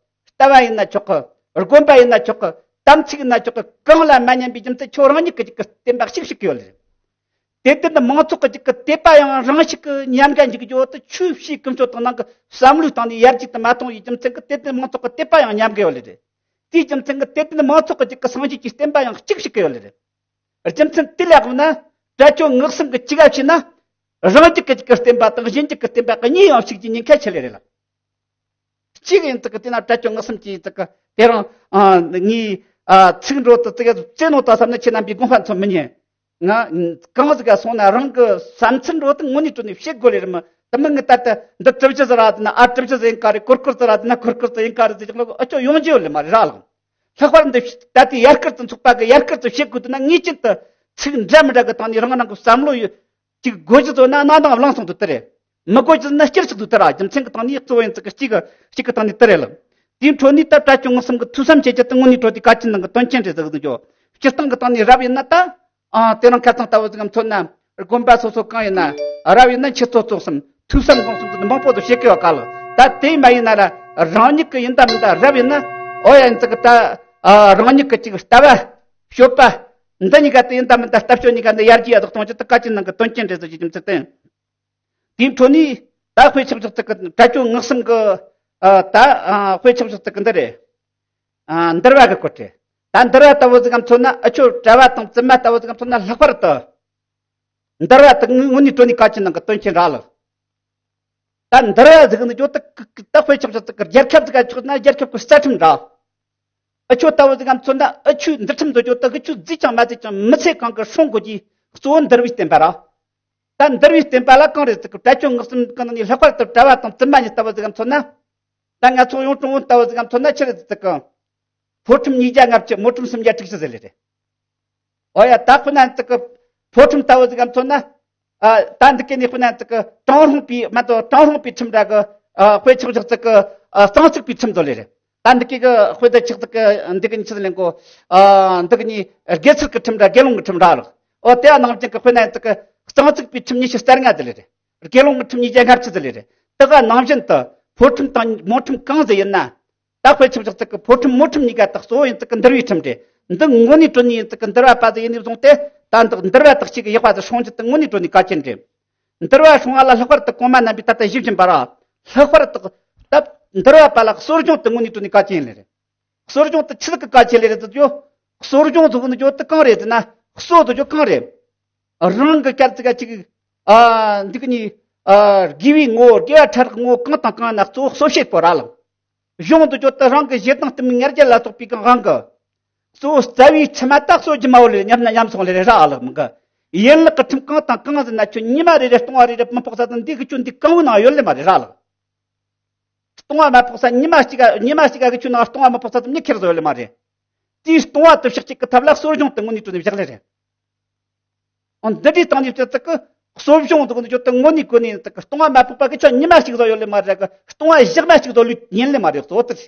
ལྟ་བ་ཡིན་ན་ཆོག་གི། དགོན་པ་ཡིན་ན་ཆོག་གི། དམ་ཚིག་ཡིན་ན་ཆོག་གི། གང་ལ་མ་ཉན་པའི་རྒྱུ་མཚན་ཁྱོད་རང་ཉིད་ཀྱི་ཅིག་གི་བསྟན་པ་ཞིག་ཞིག་གི་ཡོད་ལེ། དད་ལྡན་མང་ཚོགས་ཀྱི་ཅིག་གི་དད་པ་ཡང་རང་ཞིག་གི་ཉམས་དགའ་འཇུག་རྒྱུ་དེ་ཆོས་ཕྱིའི་ཀུན་སྤྱོད་དང་ནང་གི་བསམ་བློའི་སྟེང་ནས་ཡར་རྒྱས་དུ་མ་གཏོང་བའི་རྒྱུ་མཚན་གི་དད་ལྡན་མང་ཚོགས་ཀྱི་དད་པ་ཡང་ཉམས་དགའ་ཡོད་ལེ་རེད། དེའི་རྒྱུ་མཚན་གི་དད་ལྡན་མང་ཚོགས་ཀྱི་ཅིག་གི་སངས་རྒྱས་ཀྱི་བསྟན་པ་ཡང་གཅིག་ཞིག་གི་ཡོད་ལེ་རེད། རྒྱུ་མཚན་དེ་ལ་དབང་ན་དྲ་སྤྱོད་སྔགས་གསུམ་གྱི་གཅིག་ག་བྱས་ན། རང་རྒྱུད་ཀྱི་ཅིག་གི་བསྟན་པ་དང་གཞན་རྒྱུད་ཀྱི་བསྟན་པ་གཉིས་ཡང་ཞིག་གི་ཉེན་ཁ་ཆེ་ལེ་རེད་ལ། གཅིག་ཡིན་དག་གི་དེ་ན་དྲ་སྤྱོད་སྔགས་གསུམ་གྱི་ཡིན་དག་གི་དེ་རང་ཨ་ངའི་ཨ་ཚིག་འགྲོ་དུ་དེ་ག་རྩེ་ནོ་ད་བསམ་ན་ཁྱེད་རྣམ་པའི་དགོངས་པ་མཚོན་མི་ཉན། ང་གང་ཟིག་ག་སོང་ན་རང་གི་བསམ་ཚུལ་འགྲོ་དུ་དངོས་གནས་དྲོད་ནས་བཤད་དགོས་ལེ་རེད་མི། དེ་མིན་ངས་ད་ལྟ་འདི་གྲུབ་ཆ་ཟེར་ར་དེ་ན་ཨ་གྲུབ་ཆ་ཟེར་ཡིན་ག་རེ། གུར་གུར་ཟེར་ར་དེ་ན་གུར་གུར་ཟེར་ཡིན་ག་རེ་ཟེར་ཀྱང་ཨ་ཅོ་ཡོང་རྒྱུ་ཡོད་ལེ་མ་རེད་ར་ལགས། ལྷག་པར་འདི་ད་ལྟའི་ཡར་སྐུལ་དུ་ཚོགས་པ་གི་ཡར་སྐུལ་དུ་བྱེད་དགོས་དུ་ན་ངེས་ཅན་དུ་ཚིག་འདྲ་མི་འདྲ་གི་སྟེང་ནས་རང་རང་གི་བསམ་བློ་ཡོད་ཅིག་དགོས་ཀྱི་བཟོ་ན་ནང་དང་བླངས་སོང་དུ་དེ་རེད། མི་དགོས་ཀྱི་ན་སྐྱུར་ཞིག་ཏུ་དེ་ར། རྒྱུ་མཚན་གྱི་སྟེང་ནས་གཙོ་བོ་ཡིན་ཚིག་གི་གཅིག་གི་གཅིག་གི་སྟེང་ནས་དེ་རེད་ལགས། དེའི་འཕྲོ་ནས་ད་དྲ་སྐྱོང་ངོ་གསུམ་གྱི་ཐོས་བསམ་བྱེད་རྒྱུ་དེ་དངོས་གནས་དྲོ་དེ་གལ་ཆེན་ནང་གི་དོན་ཆེན་རེད་ཟེར་གི་འདུག་སྤྱིར་བཏང་གི་སྟེང་ནས་རབ་ཡིན་ན་ད། ཨ་དེ་རིང་ཁ་སང་ལྟ་བུ་ཟིག་གམ་མཚོན་ན་དགོན་པ་སོ་སོ་གང་ཡིན་ན་རབ་ཡིན་ན་ཆུ་ཚོད་ཚོགས་སམ་ཐོས་བསམ་སྒོམ་གསུམ་དུ་མང་པོ་དུ་བྱེད་དགོས་པ་ག་ལ། ད་དེ་མ་ཡིན་ན་ར་རང་ཉིད་ཀྱི་ཡིན་ད་མིན་ད་རབ་ཡིན་ན་ཨོ་ཡ་ཡིན་ཙི་གི་ད་ཨ་རང་ཉིད་ཀྱི་ཅིག་ལྟ་བ་སྤྱོད་པ་འདི་གཉིས་ཀ་དེ་ཡིན་ད་མིན་ད་ལྟ་སྤྱོད་གཉིས་ཀ་འདི་ཡར་རྒྱས་ཡ་དག་གཏོང་རྒྱུ་དེ་གལ་ཆེན་ནང་གི་དོན་ཆེན་རེད་ཟེར་གྱི་རྒྱུ་མཚན་བསྟན། དེའི་འཕྲོ་ནས་ད་དཔེ་ཆ་བཞག་ཙི་གི་དྲ་སྐྱོང་ངག་གསུམ་གི་ཨ་ད་ཨ་དཔེ་ཆ་བཞག་ཙི་གི་འདི་རེད། ཨ་འདུལ་བ་གི་སྐོར་དེ། ད་འདུལ་བ་ལྟ་བུ་ཟིག་གམ་མཚོན་ན་ཨ་ཆོ་གྲྭ་བ་དང་བཙུན་མ་ལྟ་བུ་ཟིག་གམ་མཚོན་ན་ལྷག་པར་དུ། འདུལ་བ་དེ་དངོས་གནས་དྲོ་ནས་གལ་ཆེན་ནང་གི་དོན་ཆེན་ར་ལགས། ད་འདུལ་བ་ཟིག་ནི་ཇོ་ད་ད་དཔེ་ཆ་ཆ་ད་རྒྱལ་ཁབ་ཟིག་ག་ཆོག་ན་རྒྱལ་ཁབ་ཀྱི་རྩ་ཁྲིམས་ར། ཨ་ཆོ་ལྟ་བུ་ཟིག་གམ་མཚོན་ན་ཨ་ཆོའི་འདུལ་ཁྲིམས་དུ་ཇོ་ད་གི་ཆོས་བརྩིས་ཀྱང་མ་བརྩིས་ཀྱང་མི་ཚེ་གང་གི་སྲུང་དགོས་ཀྱི་གཙོ་བོ་འདུལ་བའི་བསྟན་པ་ར། ད་འདུལ་བའི་བསྟན་པ་ལ་གང་རེད་ཟེར་གི་དྲ་སྐྱོང་ངག་གསུམ་གི་ནང་ནས་ལྷག་པར་དུ་གྲྭ་བ་དང་བཙུན་མ་གཉིས་ལྟ་བུ་ཟིག་གམ་མཚོན་ན། ད་ང་ཚོ་ཡོངས་གྲུང་བོ་ལྟ་བུ་ཟིག་གམ་མཚོན་ན་ཆི་རེད་ཟེར་གི་ཕོ་ཁྲིམས་ཉིས་བརྒྱ་ལྔ་བཅུ་མོ་ཁྲིམས་སུམ་བརྒྱ་དྲུག་ཅུ་ཟེར་ལེ་རེད། ཨོ་ཡ་ད་ཁོ་ན་ཟེར་གི་ཕོ་ཁྲིམས་ལྟ་བུ་ཟིག་གམ་མཚོན་ན། ཨ་ད་འདི་གི་ནི་ཁོ་ན་ཟེར་གི་གྲངས་རུང་པའི་མ་གཏོགས་གྲངས་རུང་པའི་ཁྲིམས་འདྲ་གི་ཨ་དཔེ་ཆག་ཆག་ཟེར་གི་ཨ་གཙང་ཚིག་པའི་ཁྲིམས་ཟོ་ལེ་རེད། ད་འདི་གི་གི་དཔེ་ད་ཆག་ཟེར་གི་འདི་གི་ནི་ཆི་ཟེར་ལེ་གོ། ཨ་འདི་གི་ནི་དགེ་ཚུལ་གི་ཁྲིམས་འདྲ་དགེ་སློང་གི་ཁྲིམས་འདྲ་ལགས། ཨོ་དེ་ཡང་ནང་བཞིན་གི་དཔེར་ན་ཡང་དེ་གི་གཙང་ཚིག་པའི་ཁྲིམས་ཉི་ཤུ་རྩ་ལྔ་དེ་ལས་རེད། དགེ་སློང་གི་ཁྲིམས་ཉིས་བརྒྱ་ལྔ་བཅུ་དེ་ལས་རེད། དེ་ག་ནང་བཞིན་དུ་ཕོ་ཁྲིམས་དང་མོ་ཁྲིམས་གང་ཟེར་ཡིན་ན། ད་དཔེ་ཆ་བཞག་ཚིག་གི་ཕོ་ཁྲིམས་མོ་ཁྲིམས་གཉིས་ཀ་དག་གཙོ་བོ་ཡིན་ཚིག་གི་འདུལ་བའི་ཁྲིམས་རེད། འདི་དངོས་གནས་དྲོ་ནས་ཡིན་ཚིག་གི་འདུལ་བ་པ་ཟེར་ཡིན་ནས་བཟུང་སྟེ། ད་འདི་འདུལ་བ་དག་གཅིག་གི་ཡག་པ་དེ་སྲུང་རྒྱུ་དེ་དངོས་གནས་དྲོ་ནས་གལ་ཆེན་རེད། འདུལ་བ་སྲུང་བ་ལ་ལྷག་པར་དུ་གོང་མ་རྣམ་པས་ད་ལྟ་ཞུས་བཞིན་པ་ར། ལྷག་པར་དུ་ད་འདུལ་བ་པ་ལ་གསོ་སྦྱོང་དེ་དངོས་གནས་དྲོ་ནས་གལ་ཆེན་ལེ་རེད། གསོ་སྦྱོང་དེ་ཆི་ཟིག་གི་གལ་ཆེ་ལེ་རེད་ཟེར་རྒྱུ། གསོ་སྦྱོང་ཟེར་གི་འདུག་རྒྱུ་དེ་གང་རེད་ཟེར་ན། གསོ་ཟེར་རྒྱུ་གང་རེད། རང་གི་སྐྱར་ཙི་ག་ཅིག་ཨ་འདི་གི་ནི་ཨ་དགེ་བའི་ངོ་བོ་དགེ་བ་ཕྲ་རགས་ངོ་བོ་གང་དང་གང་ན་གཙོ་བོ་གསོ་བྱེད་པོ་ར་ལགས། སྦྱོང་ཟེར་རྒྱུ་དེ་རང་གི་ཞེ་སྡང་གཏི་མུག་ང་རྒྱལ་ལ་སོགས་པའི་གི་དབང་གི། གཙོ་བོ་རྩ་བའི་ཕྱི་མ་ད་གསོ་རྒྱུ་མ་བོ་ལེ་ཉམས་ན་ཉམས་སོང་ལེ་རེད་ར་ཨ་ལགས་མི་གི། ཡན་ལག་གི་ཁྲིམས་གང་དང་གང་ཟེར་ན་ཁྱོད་ཉི་མ་རེ་རེ་སྟོང་བ་རེ་རེ་མི་ཕོག་ས་དང་འདི་གི་ཁྱོད་འདི་གང་བོའི་ནང་ཡོད་ལེ་མ་རེད་ར་ལགས། སྟོང་བ་མ་ཕོག་ས་ཉི་མ་གཅིག་ག་ཉི་མ་གཅིག་ག་གི་ཆུ་ནང་སྟོང་བ་མ་ཕོག་ས་ཙམ་ཉི་ཁེར་བཟོ་ཡོད་ལེ་མ་རེད། དེའི་སྟོང་བ་དུ་ཕྱག་གཅིག་གི་ཐབས་ལ་གསོ་སྦྱོང་དེ་དངོས་གནས་དྲོ་ནས་བཞག་ལེ་རེད། འོ་འདི་འདྲའི་སྟེང་ནས་བྱེད་ཚིག་གི་གསོ་སྦྱོང་དུ་གོ་ནས་བྱོས་ཏེ་དངོས་གནས་གོ་ནས་ཡིན་ཚིག་གི་སྟོང་བ་མ་ཕོག་པ་གི་ཆུ་ཉི་མ་གཅིག་བཟོ་ཡོད་ལེ་མ་རེད་གི། སྟོང་བ་ཞག་མ་གཅིག་བཟོ་ལུས་ཡིན་ལེ་མ་རེད་གཙོ་བོ་དེ་རེད།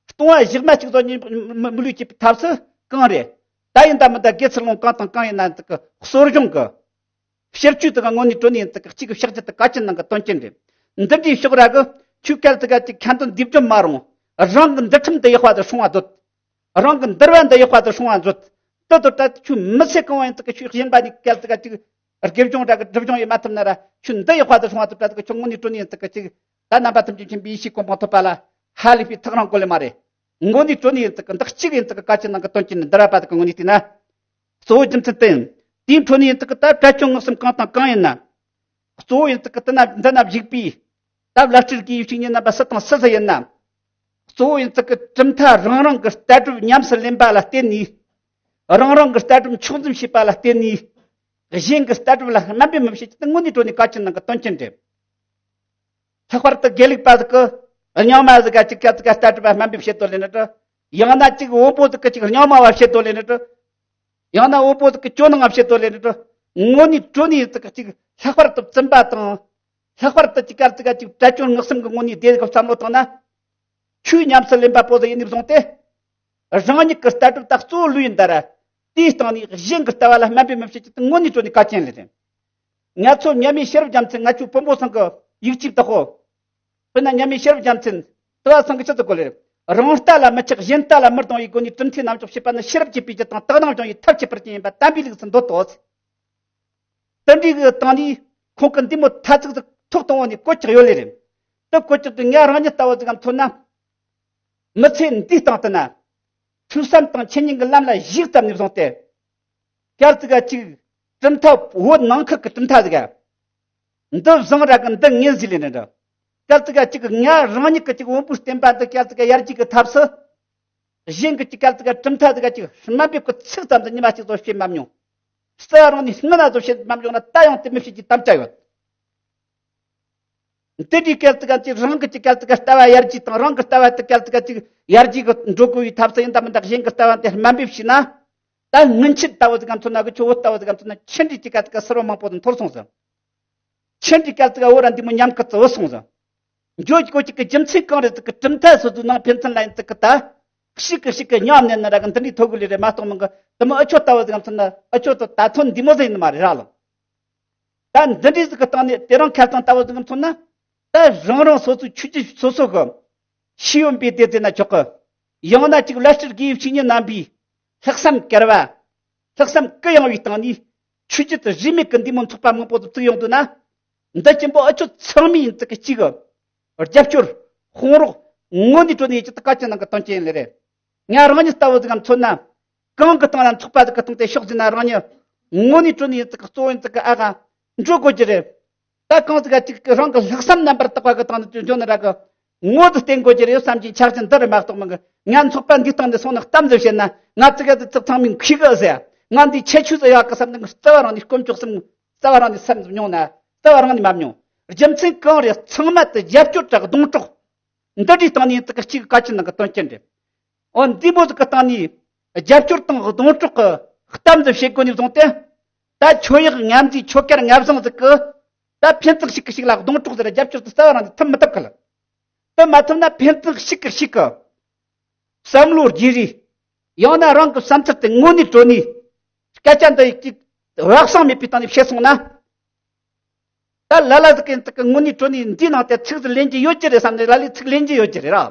སྟོང་བ་ཞག་མ་གཅིག་བཟོ་ཉིན་མི་མི་ལུས་ཀྱི་ཐབས་སུ་གང་རེད། ད་ཡིན་ད་མིན་ད་དགེ་ཚུལ་སློང་གང་དང་གང་ཡིན་ན་ཚིག་གི་གསོ་སྦྱོང་གི། ཕྱིར་བཅོས་དེ་ག་དངོས་གནས་དྲོ་ནས་ཡིན་ཚིག་གཅིག་གི་བཤགས་རྒྱུ་དེ་གལ་ཆེན་ནང་གི་དོན་རྐྱེན་རེད། འདི་འདྲའི་ཕྱོགས་ར་གི་ཆོས་སྐལ་ཚིག་ག་ཅིག་ཁ་འདོན་འདི་བཅོམ་མ་རུང་། རང་གི་འདུལ་ཁྲིམས་འདི་ཡག་པ་དུ་སྲུང་བ་མཛོད། རང་གི་འདུལ་བ་འདི་ཡག་པ་དུ་སྲུང་བ་མཛོད། དེ་དུ་ད་ཆོས་མི་ཚེ་གང་བ་ཡིན་ཚིག་གི་ཆོས་གཞན་པ་ནས་སྐལ་ཚིག་ག་ཅིག་དགེ་སྦྱོང་ར་གི་སྒྲིབ་སྦྱོང་ཡིན་མ་ཐུབ་ན་ར་ཆོས་འདི་ཡག་པ་དུ་སྲུང་བ་དུ་ད་ཚིག་གི་ཆོས་དངོས་གནས་དྲོ་ནས་ཡིན་ཚིག་གི་ཅིག་ད་རྣམ་པ་ཐམས་ཅད་མཁྱེན་པའི་ཡེ་ཤེས་ཀུན་སྤངས་ཐོབ་པ་ལ་ཧ་ལས་པའི་ཐག་རིང་གོ་ལེ་མ་རེད། དངོས་གནས་དྲོ་ནས་ཡིན་ཚིག་གི་འདི་གཅིག་ཡིན་ཚིག་གི་གལ་ཆེན་ནང་གི་དོན་རྐྱེན་ནི་འདུལ་བ་པ་དག་གི་ངོས་ནས་བལྟས་ན། གཙོ་བོ་རྒྱུ་མཚན་དེ་ཡིན། དེའི་འཕྲོ་ནས་ཡིན་ཚིག་གི་ད་དྲ་སྐྱོང་ངག་གསུམ་གང་དང་གང་ཡིན་ན། གཙོ་བོ་ཡིན་ཚིག་གི་དེ་ན་འདི་ན་བཞུགས་པའི་ད་བླ་སྤྲུལ་དགེ་བའི་བཤེས་གཉེན་རྣམ་པ་སུ་དང་སུ་སུ་ཡིན་ན། གཙོ་བོ་ཡིན་ཚིག་གི་གྲུབ་མཐའ་རང་རང་གི་ལྟ་གྲུབ་ཉམས་སུ་ལེན་པ་ལ་བརྟེན་ནས། རང་རང་གི་ལྟ་གྲུབ་མཆོག་འཛིན་བྱེད་པ་ལ་བརྟེན་ནས། གཞན་གྱི་ལྟ་གྲུབ་ལ་དམའ་འབེབས་མི་བྱེད་ཀྱི་དེ་དངོས་གནས་དྲོ་ནས་གལ་ཆེན་ནང་གི་དོན་རྐྱེན་རེད། ལྷག་པར་དུ་དགེ་ལུགས་པ་ཟིག་གི་རྙིང་མ་ཟིག་ག་ཅིག་སྐད་ཅིག་ག་ལྟ་གྲུབ་པ་དམའ་འབེབས་བྱེད་དོ་ལེ་ནི་དྲ། ཡང་ན་ཅིག་བོན་པོ་ཟིག་གི་ཅིག་རྙིང་མ་བ་བྱེད་དོ་ལེ་ནི་དྲ། ཡང་ན་བོན་པོ་ཟིག་གི་ཇོ་ནང་བ་བྱེད་དོ་ལེ་ནི་དྲ། དངོས་གནས་དྲོ་ནས་ཟིག་གི་ཅིག་ལྷག་པར་དུ་བཙུན་པ་དང་། ལྷག་པར་དུ་ཅིག་སྐད་ཅིག་ག་ཅིག་དྲ་སྐྱོང་ངག་གསུམ་གི་ངོས་ནས་བདེ་གི་བསམ་བློ་བཏང་ན། ཆོས་ཉམས་སུ་ལེན་པ་པོ་ཟིག་ཡིན་ནས་བཟུང་སྟེ། རང་ཉིད་ཀྱི་ལྟ་གྲུབ་དག་གཙོ་བོ་ལུས་ཡིན་ད་ར། དེའི་སྟེང་ནས་གཞན་གྱི་ལྟ་བ་ལ་དམའ་འབེབས་མི་བྱེད་ཀྱི་དེ་དངོས་གནས་དྲོ་ནས་གལ་ཆེན་ལེ་རེད། ང་ཚོ་མཉམ་མེད་ཤེས་རབ་རྒྱལ་མཚན་ང་ཚོའི་བོན་པོ་ཚང་གི་ཡིག་ཆེས་དག་གོ། དཔེར་ན་མཉམ་མེད་ཤེས་རབ་རྒྱལ་མཚན་དུ་བ་ཚང་གི་ཆི་ཟིག་གོ་ལེ་རེད། རང་ལྟ་ལ་མི་ཆགས་གཞན་ལྟ་ལ་མི་སྡང་བའི་སྒོ་ནས་གྲུབ་མཐའི་རྣམ་གཞག་བྱེད་པ་ནི་ཤེས་རབ་ཀྱི་སྤུས་ཀྱི་དང་དག་སྣང་སྦྱོང་བའི་ཐབས་ཁྱད་པར་ཅན་ཡིན་པ་དམ་པའི་ལུགས་སུ་འདོད་དོ། དེ་འདྲའི་གི་སྟེང་ནས་ཁོང་གི་འདི་མོ་ཐ་ཚིག་ཏུ་ཐོག་གཏོང་བ་ནས་གོད་ཆག་ཡོད་ལེ་རེད། དེ་གོད་ཆག་དེ་ང་རང་ཉིད་ལྟ་བུ་ཟིག་གམ་མཚོན་ན། མི་ཚེ་འདིའི་སྟེང་དུ་ན། ཐོས་བསམ་དང་འཆད་ཉན་གྱི་ལམ་ལ་ཞུགས་ཙམ་ནས་བཟུང་སྟེ། སྐབས་ཙི་ག་ཅིག་གྲུབ་མཐའ་བོད་ནང་ཁུལ་གྱི་གྲུབ་མཐའ་ཟིག་ག་འདི་བཟང་ར་གི་འདི་ངན་ཟིག་ལེ་ནི་འདྲ། སྐབས་ཙི་ག་ཅིག་ང་རང་ཉིད་ཀྱི་ཅིག་དབང་པོའི་བསྟན་པ་འདི་སྐབས་ཙི་ག་ཡར་རྒྱས་ཀྱི་ཐབས་སུ། གཞན་གྱི་ཅིག་སྐབས་ཙི་ག་གྲུབ་མཐའ་ཟིག་ག་ཅིག་དམའ་འབེབས་ཀྱི་ཚིག་ཙམ་དུ་ཉི་མ་གཅིག་ཙམ་བཤད་མ་མྱོང་། རྩ་བ་རང་ནས་སྔ་ན་ཙམ་བཤད་མ་མྱོང་ན་ད་ཡང་དེ་མི་བཤད་ཀྱི་དམ་བཅའ་ཡོད། འདི་འདྲའི་སྐད་ཅིག་ག་ཅིག་རང་གི་ཅིག་སྐད་ཅིག་ག་ལྟ་བ་ཡར་རྒྱས་དང་རང་གི་ལྟ་བ་དེ་སྐད་ཅིག་ག་ཅིག་ཡར་རྒྱས་གི་འགྲོ་དགོས་པའི་ཐབས་སུ་ཡིན་ད་མིན་ད་གཞན་གི་ལྟ་བ་དེ་དམའ་འབེབས་བྱས་ན། ད་སྔོན་ཆད་ལྟ་བུ་ཟིག་ག་མཚོན་ན་གི་ཆུ་བོ་ལྟ་བུ་ཟིག་ག་མཚོན་ན་ཆུ་འདྲའི་ཅིག་ག་ཅིག་ག་སིལ་བ་མང་པོ་ཟིག་འཐོར་སོང་ཟིག་ཆུ་འདྲའི་སྐད་ཅིག་ག་བོ་ར་འདི་མོ་ཉམས་ཀི་ཙི་བུད་སོང་ཟིག་འགྱོ་གོ་ཅིག་གི་རྒྱུ་མཚན་གང་རེད་ཟིག་གི་གྲུབ་མཐའ་སོ་སོའི་ནང་ཕན་ཚུན་ལ་ཡིན་ཟིག་གི་ད། ཤིག་གི་ཤིག་གི་ཉམས་ནས་ན་ར་གི་འདི་འདྲའི་ཐོ་གི་ལི་རེད་མ་གཏོགས་མིན་གི་དེ་མོ་ཨ་ཆོ་ལྟ་བུ་ཟིག་ག་མཚོན་ན་ཨ་ཆོ་ད་ད་ཚོད་འདི་མོ་ཟིག་ཡིན་ནི་མ་རེད་ར་ལ། ད་འདི་འདྲའི་ཟིག་གི་སྟེང་ནས་དེ་རིང་ཁ་སང་ལྟ་བུ་ཟིག་ག་མཚོན་ན། ད་རང་རང་སོ་སོའི་ཆོས་བརྒྱུད་སོ་སོ་གི་ཤེས་ཡོན་པའི་སྡེ་ཟེར་ན་ཆོག་གི་ཡང་ན་ཅིག་བླ་སྤྲུལ་དགེ་བའི་བཤེས་གཉེན་རྣམ་པའི་ལྷག་བསམ་དཀར་བ། ལྷག་བསམ་གུ་ཡངས་པའི་སྟེང་ནས་ཆོས་བརྒྱུད་དུ་རིས་མེད་ཀྱི་འདི་མོ་ཚོགས་པ་མང་པོ་ཟིག་བཙུགས་ཡོང་འདུག་ན། འདི་ཆེན་པོ་ཨ་ཆོ་ཚང་མས་ཡིན་ཙི་གི་གཅིག་གི་རྒྱབ་སྐྱོར་དཔུང་རོགས་དངོས་གནས་དྲང་གནས་ཡིན་ཙི་ད་གལ་ཆེན་ནང་གི་དོན་ཆེན་ལེ་རེད། ང་རང་ཉིད་ལྟ་བུ་ཟིག་ག་མཚོན་ན། གང་གི་སྟེང་ལ་ཚོགས་པ་ཟིག་གི་སྟེང་དེ་ཕྱོགས་ཟིན་ན་རང་ཉིད་དངོས་གནས་དྲང་གནས་ཡིན་ཙི་གི་གཙོ་བོ་ཡིན་ཙི་གི་ཨ་ག་འགྲོ་དགོས་ཀྱི་རེད། ད་གང་ཟིག་ག་ཅིག་གི་རང་གི་ལྷག་བསམ་རྣམ་པར་དག་པ་གི་སྟེང་ནས་འཇོན་ན་ར་གི་ངོ་ཟིག་བསྟེན་དགོས་ཀྱི་རེད་བསམ་གྱིན་ཆགས་ཀྱིན་འདི་རེད་མ་གཏོགས་མིན་གི་ང་ཚོགས་པ་འདིའི་སྟེང་ནས་སོང་ན་གཏམ་ཟིག་བཤད་ན་ང་ཙི་ག་ཙི་ཙི་ཚང་མས་མཁས་གི་ཟེར། ང་འདི་ཁྱད་ཆོས་ཟིག་ཡོད་གི་བསམ་ནས་རྩ་བ་རང་ནས་དཀོན་མཆོག་གསུམ་རྩ་བ་རང་ནས་སེམས་མྱོང་ན་རྩ་བ་རང་ནས་མ་མྱོང་། རྒྱུ་མཚན་གང་རེད། ཚང་མ་དེ་རྒྱབ་སྐྱོར་དང་སྡོང་གྲོགས། འདི་འདྲའི་སྟེང་ནས་ཡིན་ཙི་གི་གཅིག་གི་བཀའ་ཆོས་ནང་གི་དོན་རྐྱེན་རེད། འོ་འདི་མོ་ཟིག་གི་སྟེང་ནས་རྒྱབ་སྐྱོར་དང་སྡོང་གྲོགས་ཀྱི་གཏམ་ཟིག་བྱེད་དགོས་ནས་བཟུང་སྟེ། ད་ཆོས་ཡག་ངར་འཛིན་ཆོས་སྐལ་ངར་བཟང་ཟིག་གི་ད་ཕན་ཚུན་ཞིག་གིས་ཞིག་ལ་སྡོང་གྲོགས་ཟེར་རྒྱབ་སྐྱོར་དེ་རྩ་བ་རང་གིས་ཐུབ་མི་ཐུབ་གི་ལ། དེ་མ་ཐུབ་ན་ཕན་ཚུན་ཞིག་གིས་ཞིག་གི་བསམ་བློ་བརྗེ་རེས། ཡང་ན་རང་གི་བསམ་ཚུལ་དེ་དངོས་གནས་དྲང་གནས་སྐད་ཆ་འདི་ཡིག་ཅིག་བག་གསང་མེད་པའི་སྟེང་ནས་བཤད་སོང་ན། ད་ལ་ལ་ཟིག་གིས་ཡིན་ཙི་གི་དངོས་གནས་དྲང་གནས་འདིའི་ནང་དེ་ཚིག་ཟིག་ལེན་རྒྱུ་ཡོད་ཀྱི་རེད་བསམ་ནས་ལ་ལས་ཚིག་ལེན་རྒྱུ་ཡོད་ཀྱི་རེད་ར།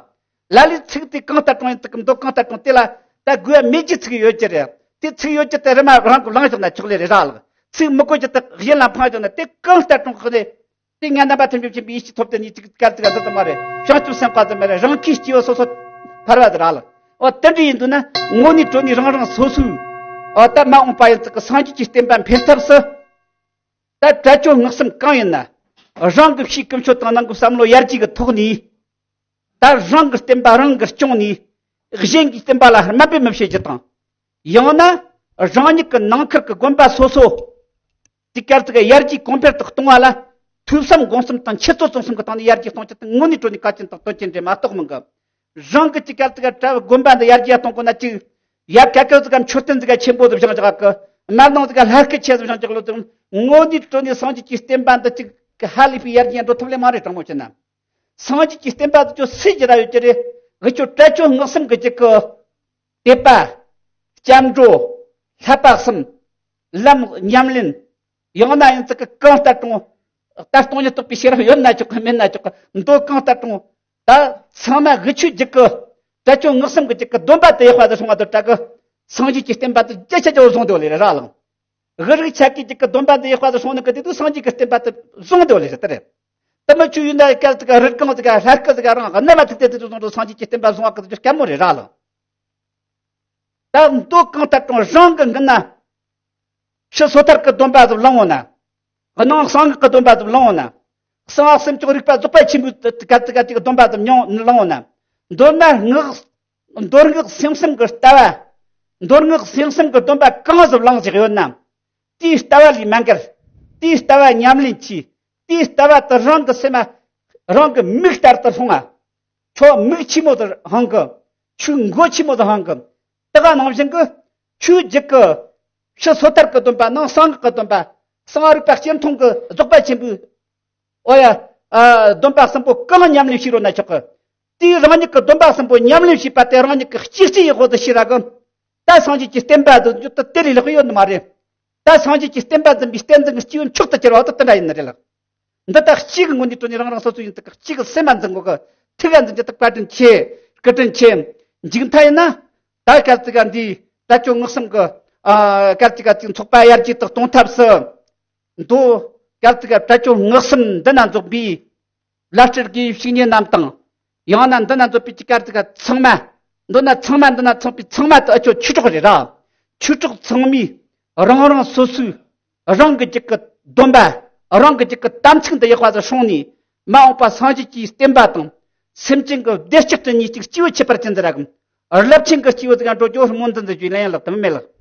ལ་ལས་ཚིག་དེ་གང་ལྟར་དྲང་ཡིན་ཙི་གི་མདོ་གང་ལྟར་དྲང་དེ་ལ་ད་དགོས་ཡ་མེད་ཀྱི་ཚིག་ཡོད་ཀྱི་རེད། དེ་ཚིག་ཡོད་ཀྱི་དེ་རི་མ་རང་གི་ལངས་བཞག་ན་ཆོག་ལེ་རེད་ར་ལགས། ཚིག་མི་དགོས་ཀྱི་དེ་གཞན་ལ་འཕངས་བཞག་ན་དེ་གང་ལྟར་དྲང་གི་རེད། དེ་ང་རྣམ་པ་ཐམས་ཅད་མཁྱེན་པའི་ཡེ་ཤེས་ཐོབ་དེ་ཉིད་ཅིག་སྐད་ཅིག་ག་འདི་ཙམ་མ་རེད། བྱང་ཆུབ་སེམས་དཔའ་ཙམ་མ་རེད། རང་གིས་སྐྱེ་བོ་སོ་སོ་ཕར་བ་དེ་ར་ལགས། འོ་དེ་འདྲ་ཡིན་འདུག་ན་དངོས་གནས་དྲང་གནས་རང་རང་སོ་སོའི་འོ་ད་མ་འོངས་པ་ཡིན་ཙི་གི་སངས་རྒྱས་ཀྱི་བསྟན་པ་འཕེལ་ཐབས་སུ། ད་དྲ་སྤྱོད་མངགས་སམ་གང་ཡིན་ན། རང་གི་ཕྱིའི་ཀུན་སྤྱོད་དང་ནང་གི་བསམ་བློ་ཡར་རྒྱས་ཀྱི་ཐོག་ནས། ད་རང་གི་བསྟན་པ་རང་གིས་སྐྱོང་ནས། གཞན་གྱི་བསྟན་པ་ལ་དམའ་འབེབས་མི་བྱེད་རྒྱུ་དང་། ཡང་ན། རང་ཉིད་ཀྱི་ནང་ཁུལ་གྱི་དགོན་པ་སོ་སོ། དེ་གར་ཚིག་ཡར་རྒྱས་གོང་འཕེལ་དུ་གཏོང་བ་ལ། ཐོས་བསམ་སྒོམ་གསུམ་དང་འཆད་རྩོད་རྩོམ་གསུམ་གྱི་སྟེང་ནས་ཡར་རྒྱས་གཏོང་རྒྱུ་དེ་དངོས་གནས་དྲང་གནས་གལ་ཆེན་དང་དོན་ཆེན་རེད་མ་གཏོགས་མིན་གི། རང་གི་ཅིག་ག་ཙི་ག་གྲྭ་བའི་དགོན་པ་འདི་ཡར་རྒྱས་གཏོང་དགོས་ན་ཅིག་ཡར་ག་ག་ཙི་ག་མཆོད་རྟེན་ཟིག་ག་ཆེན་པོ་ཟིག་བཞེངས་བཞག་གི། དམར་ལོང་ཟིག་ག་ལྷ་སྐལ་ཆེ་ཟིག་བཞེངས་བཞག་ལོ་ཙམ་དངོས་གནས་དྲང་གནས་སངས་རྒྱས་ཀྱི་བསྟན་པ་འདི་ཅིག་གི་ཧ་ལས་པའི་ཡར་རྒྱས་འགྲོ་ཐུབ་ལེ་མ་རེད། དྲང་མོ་བྱས་ན། སངས་རྒྱས་ཀྱི་བསྟན་པ་འདི་ཅོ་སུས་ཀྱི་ར་ཡོད་ཀྱི་རེད། འུ་ཅོ་དྲ་སྤྱོད་མངགས་སམ་གི་ཅིག་གི་དད་པ། སྐྱབས་འགྲོ། བསླབ་པ་གསུམ། ལམ་ཉམས་ལེན། ཡང་ན་ཡང་ཙི་གི་གང་ལྟར་དྲང་། ལྟ་སྟོང་ཉིད་རྟོགས་པའི་ཤེས་རབ་ཡོད་ན་ཆོག་གི་མེད་ན་ཆོག་གི་མདོ་གང་ལྟར་དྲང་། ད་ཚང་མ་འུ་ཆོའི་རྒྱུད་ཀྱི་དྲ་སྤྱོད་མངགས་སམ་གི་རྒྱུད་ཀྱི་སྡོམ་པ་དེ་ཡག་པ་དུ་སྲུང་བ་དུ་དྲ་གི་སངས་རྒྱས་ཀྱི་བསྟན་པ་དུ་རྒྱ་ཆ་རྒྱ་བོ་བཟུང་དེ་བ་ལས་ར་ལང་། འུ་རིགས་ཆ་གི་རྒྱུད་ཀྱི་སྡོམ་པ་དེ་ཡག་པ་དུ་སྲུང་ནི་གི་དེ་དུ་སངས་རྒྱས་ཀྱི་བསྟན་པ་དུ་བཟུང་དེ་བ་ལས་ར་དེ་རེད། དེ་མ་ཆུ་ཡུལ་ན་སྐལ་ཙི་ག་རིགས་གང་ཙི་ག་ལྷ་སྐལ་ཙི་ག་རང་གནམ་མ་ཐུག་དེ་དུ་བཟུང་དུ་སངས་རྒྱས་ཀྱི་བསྟན་པ་བཟུང་བ་གི་དུ་སྐལ་མོ་རེད་ར་ལང་། ད་མདོ་གང་ལྟར་དྲང་རང་གི་མགུལ་ན། ཕྱི་སོ་ཐར་གྱི་སྡོམ་པ་ཟིག་བླངས་འོང་ན། སྣང་གསང་སྔགས་ཀྱི་སྡོམ་པ་ཟིག་བླངས་འོང་ན། གསང་བ་སུམ་ཅུ་རིག་པ་རྫོགས་པ་ཆེན་པོའི་ག་ཙི་ག་ཅིག་སྡོམ་པ་ཟིག་མྱོང་བླངས་འོང་ན། མདོར་ན་སྔགས། མདོ་སྔགས་སེམས་གསུམ་གྱི་ལྟ་བ། མདོ་སྔགས་སེམས་གསུམ་གྱི་སྡོམ་པ་གང་ཟིག་བླངས་ཟིག་ཡོད་ན། དེའི་ལྟ་བ་ལས་མ་འགལ། དེའི་ལྟ་བ་ཉམས་ལེན་གྱིས། དེའི་ལྟ་བ་དེ་རང་གི་སེམས་མ། རང་གི་མིག་ལྟར་དུ་སོང་ང་། ཁྱོད་མིག་ཆེན་མོ་དུ་འཕངས་གི། ཁྱོད་མགོ་ཆེན་མོ་དུ་འཕངས་གི། དེ་ག་ནང་བཞིན་གི། ཆོས་རྒྱུད་ཀྱི་ཕྱི་སོ་ཐར་གྱི་སྡོམ་པ་ནང་གསང་སྔགས་ཀྱི་སྡོམ་པ། གསང་བ་རིག་པ་སྐྱེ་མཐོང་གི་རྫོགས་པ་ཆེན་པོའི། ཨོ་ཡ། ཨ། སྡོམ་པ་གསུམ་པོ་གང་ཉམས་ལེན་བྱས་རོགས་ན་ཆོག་གི། དེའི་རང་ཉིད་ཀྱི་སྡོམ་པ་གསུམ་པོ་ཉམས་ལེན་བྱས་པ་དེ་རང་ཉིད་ཀྱི་གཅིག་ཅི་ཡི་དབང་དུ་ཤེས་ར་གི། ད་སངས་རྒྱས་ཀྱི་བསྟན་པ་དུ་འཇུག་ཏུ་དེ་ལས་ལྷག་ཡོད་ནི་མ་རེད། ད་སངས་རྒྱས་ཀྱི་བསྟན་པ་འཛིན་པའི་བསྟན་འཛིན་གྱི་སྐྱེས་བུ་མཆོག་ཏུ་གྱུར་བ་དེ་དེ་འདྲ་ཡིན་ནི་རེད་ལགས། འདི་དག་གཅིག་གི་ངོས་ནས་དྲང་ནས་རང་རང་སོ་སོ་ཡིན་དག་གཅིག་གི་སེམས་མ་འཛིན་གོ་གི། ཐུགས་ཡ་འཛིན་རྒྱུ་དག་བཀའ་དྲིན་ཆེ། བཀའ་དྲིན་ཆེ། མཇུག་མཐའ་ཡིན་ན། ད་སྐལ་ཚིག་ག་འདི་དྲ་སྤྱོད་མངགས་སམ་གི། ཨ། སྐལ་ཚིག་ག་ཅིག་ཚོགས་པ་ཡར་རྒྱས་དག་གཏོང་ཐབས་སུ། མདོ། སྐལ་ཚིག་ག་དྲ་སྤྱོད་མངགས་སམ་འདི་ན་འཛོགས་པའི། བླ་སྤྲུལ་དགེ་བའི་བཤེས་གཉེན་རྣམས་དང་། ཡང་ན་འདི་ན་འཛོགས་པའི་ཅིག་སྐལ་ཚིག་ག་ཚང་མ། མདོར་ན་ཚང་མ་འདི་ན་ཚང་པའི་ཚང་མ་དུ་ཨ་ཆོ་ཆོས་གྲོགས་རེད་ར། ཆོས་གྲོགས་ཚང་མས་རང་རང་སོ་སོའི་རང་གི་རྒྱུད་ཀྱི་སྡོམ་པ། རང་གི་རྒྱུད་ཀྱི་དམ་ཚིག་འདི་ཡག་པ་དུ་སྲུང་ནས། མ་འོངས་པ་སངས་རྒྱས་ཀྱི་བསྟན་པ་དང་། སེམས་ཅན་གྱི་བདེ་སྐྱིད་དུ་གཉིས་ཅིག་སྐྱེས་བུ་ཁྱད་པར་ཅན་ཟེར་ར་གམ། རླབས་ཆེན་གྱི་སྐྱེས་བུ་ཟིག་ག་འགྲོ་རྒྱུ་སྨོན་འདུན་ཟིག་ཞུས་ལན་ཡང་ལག་ཏུ་མི་མེད་ལགས།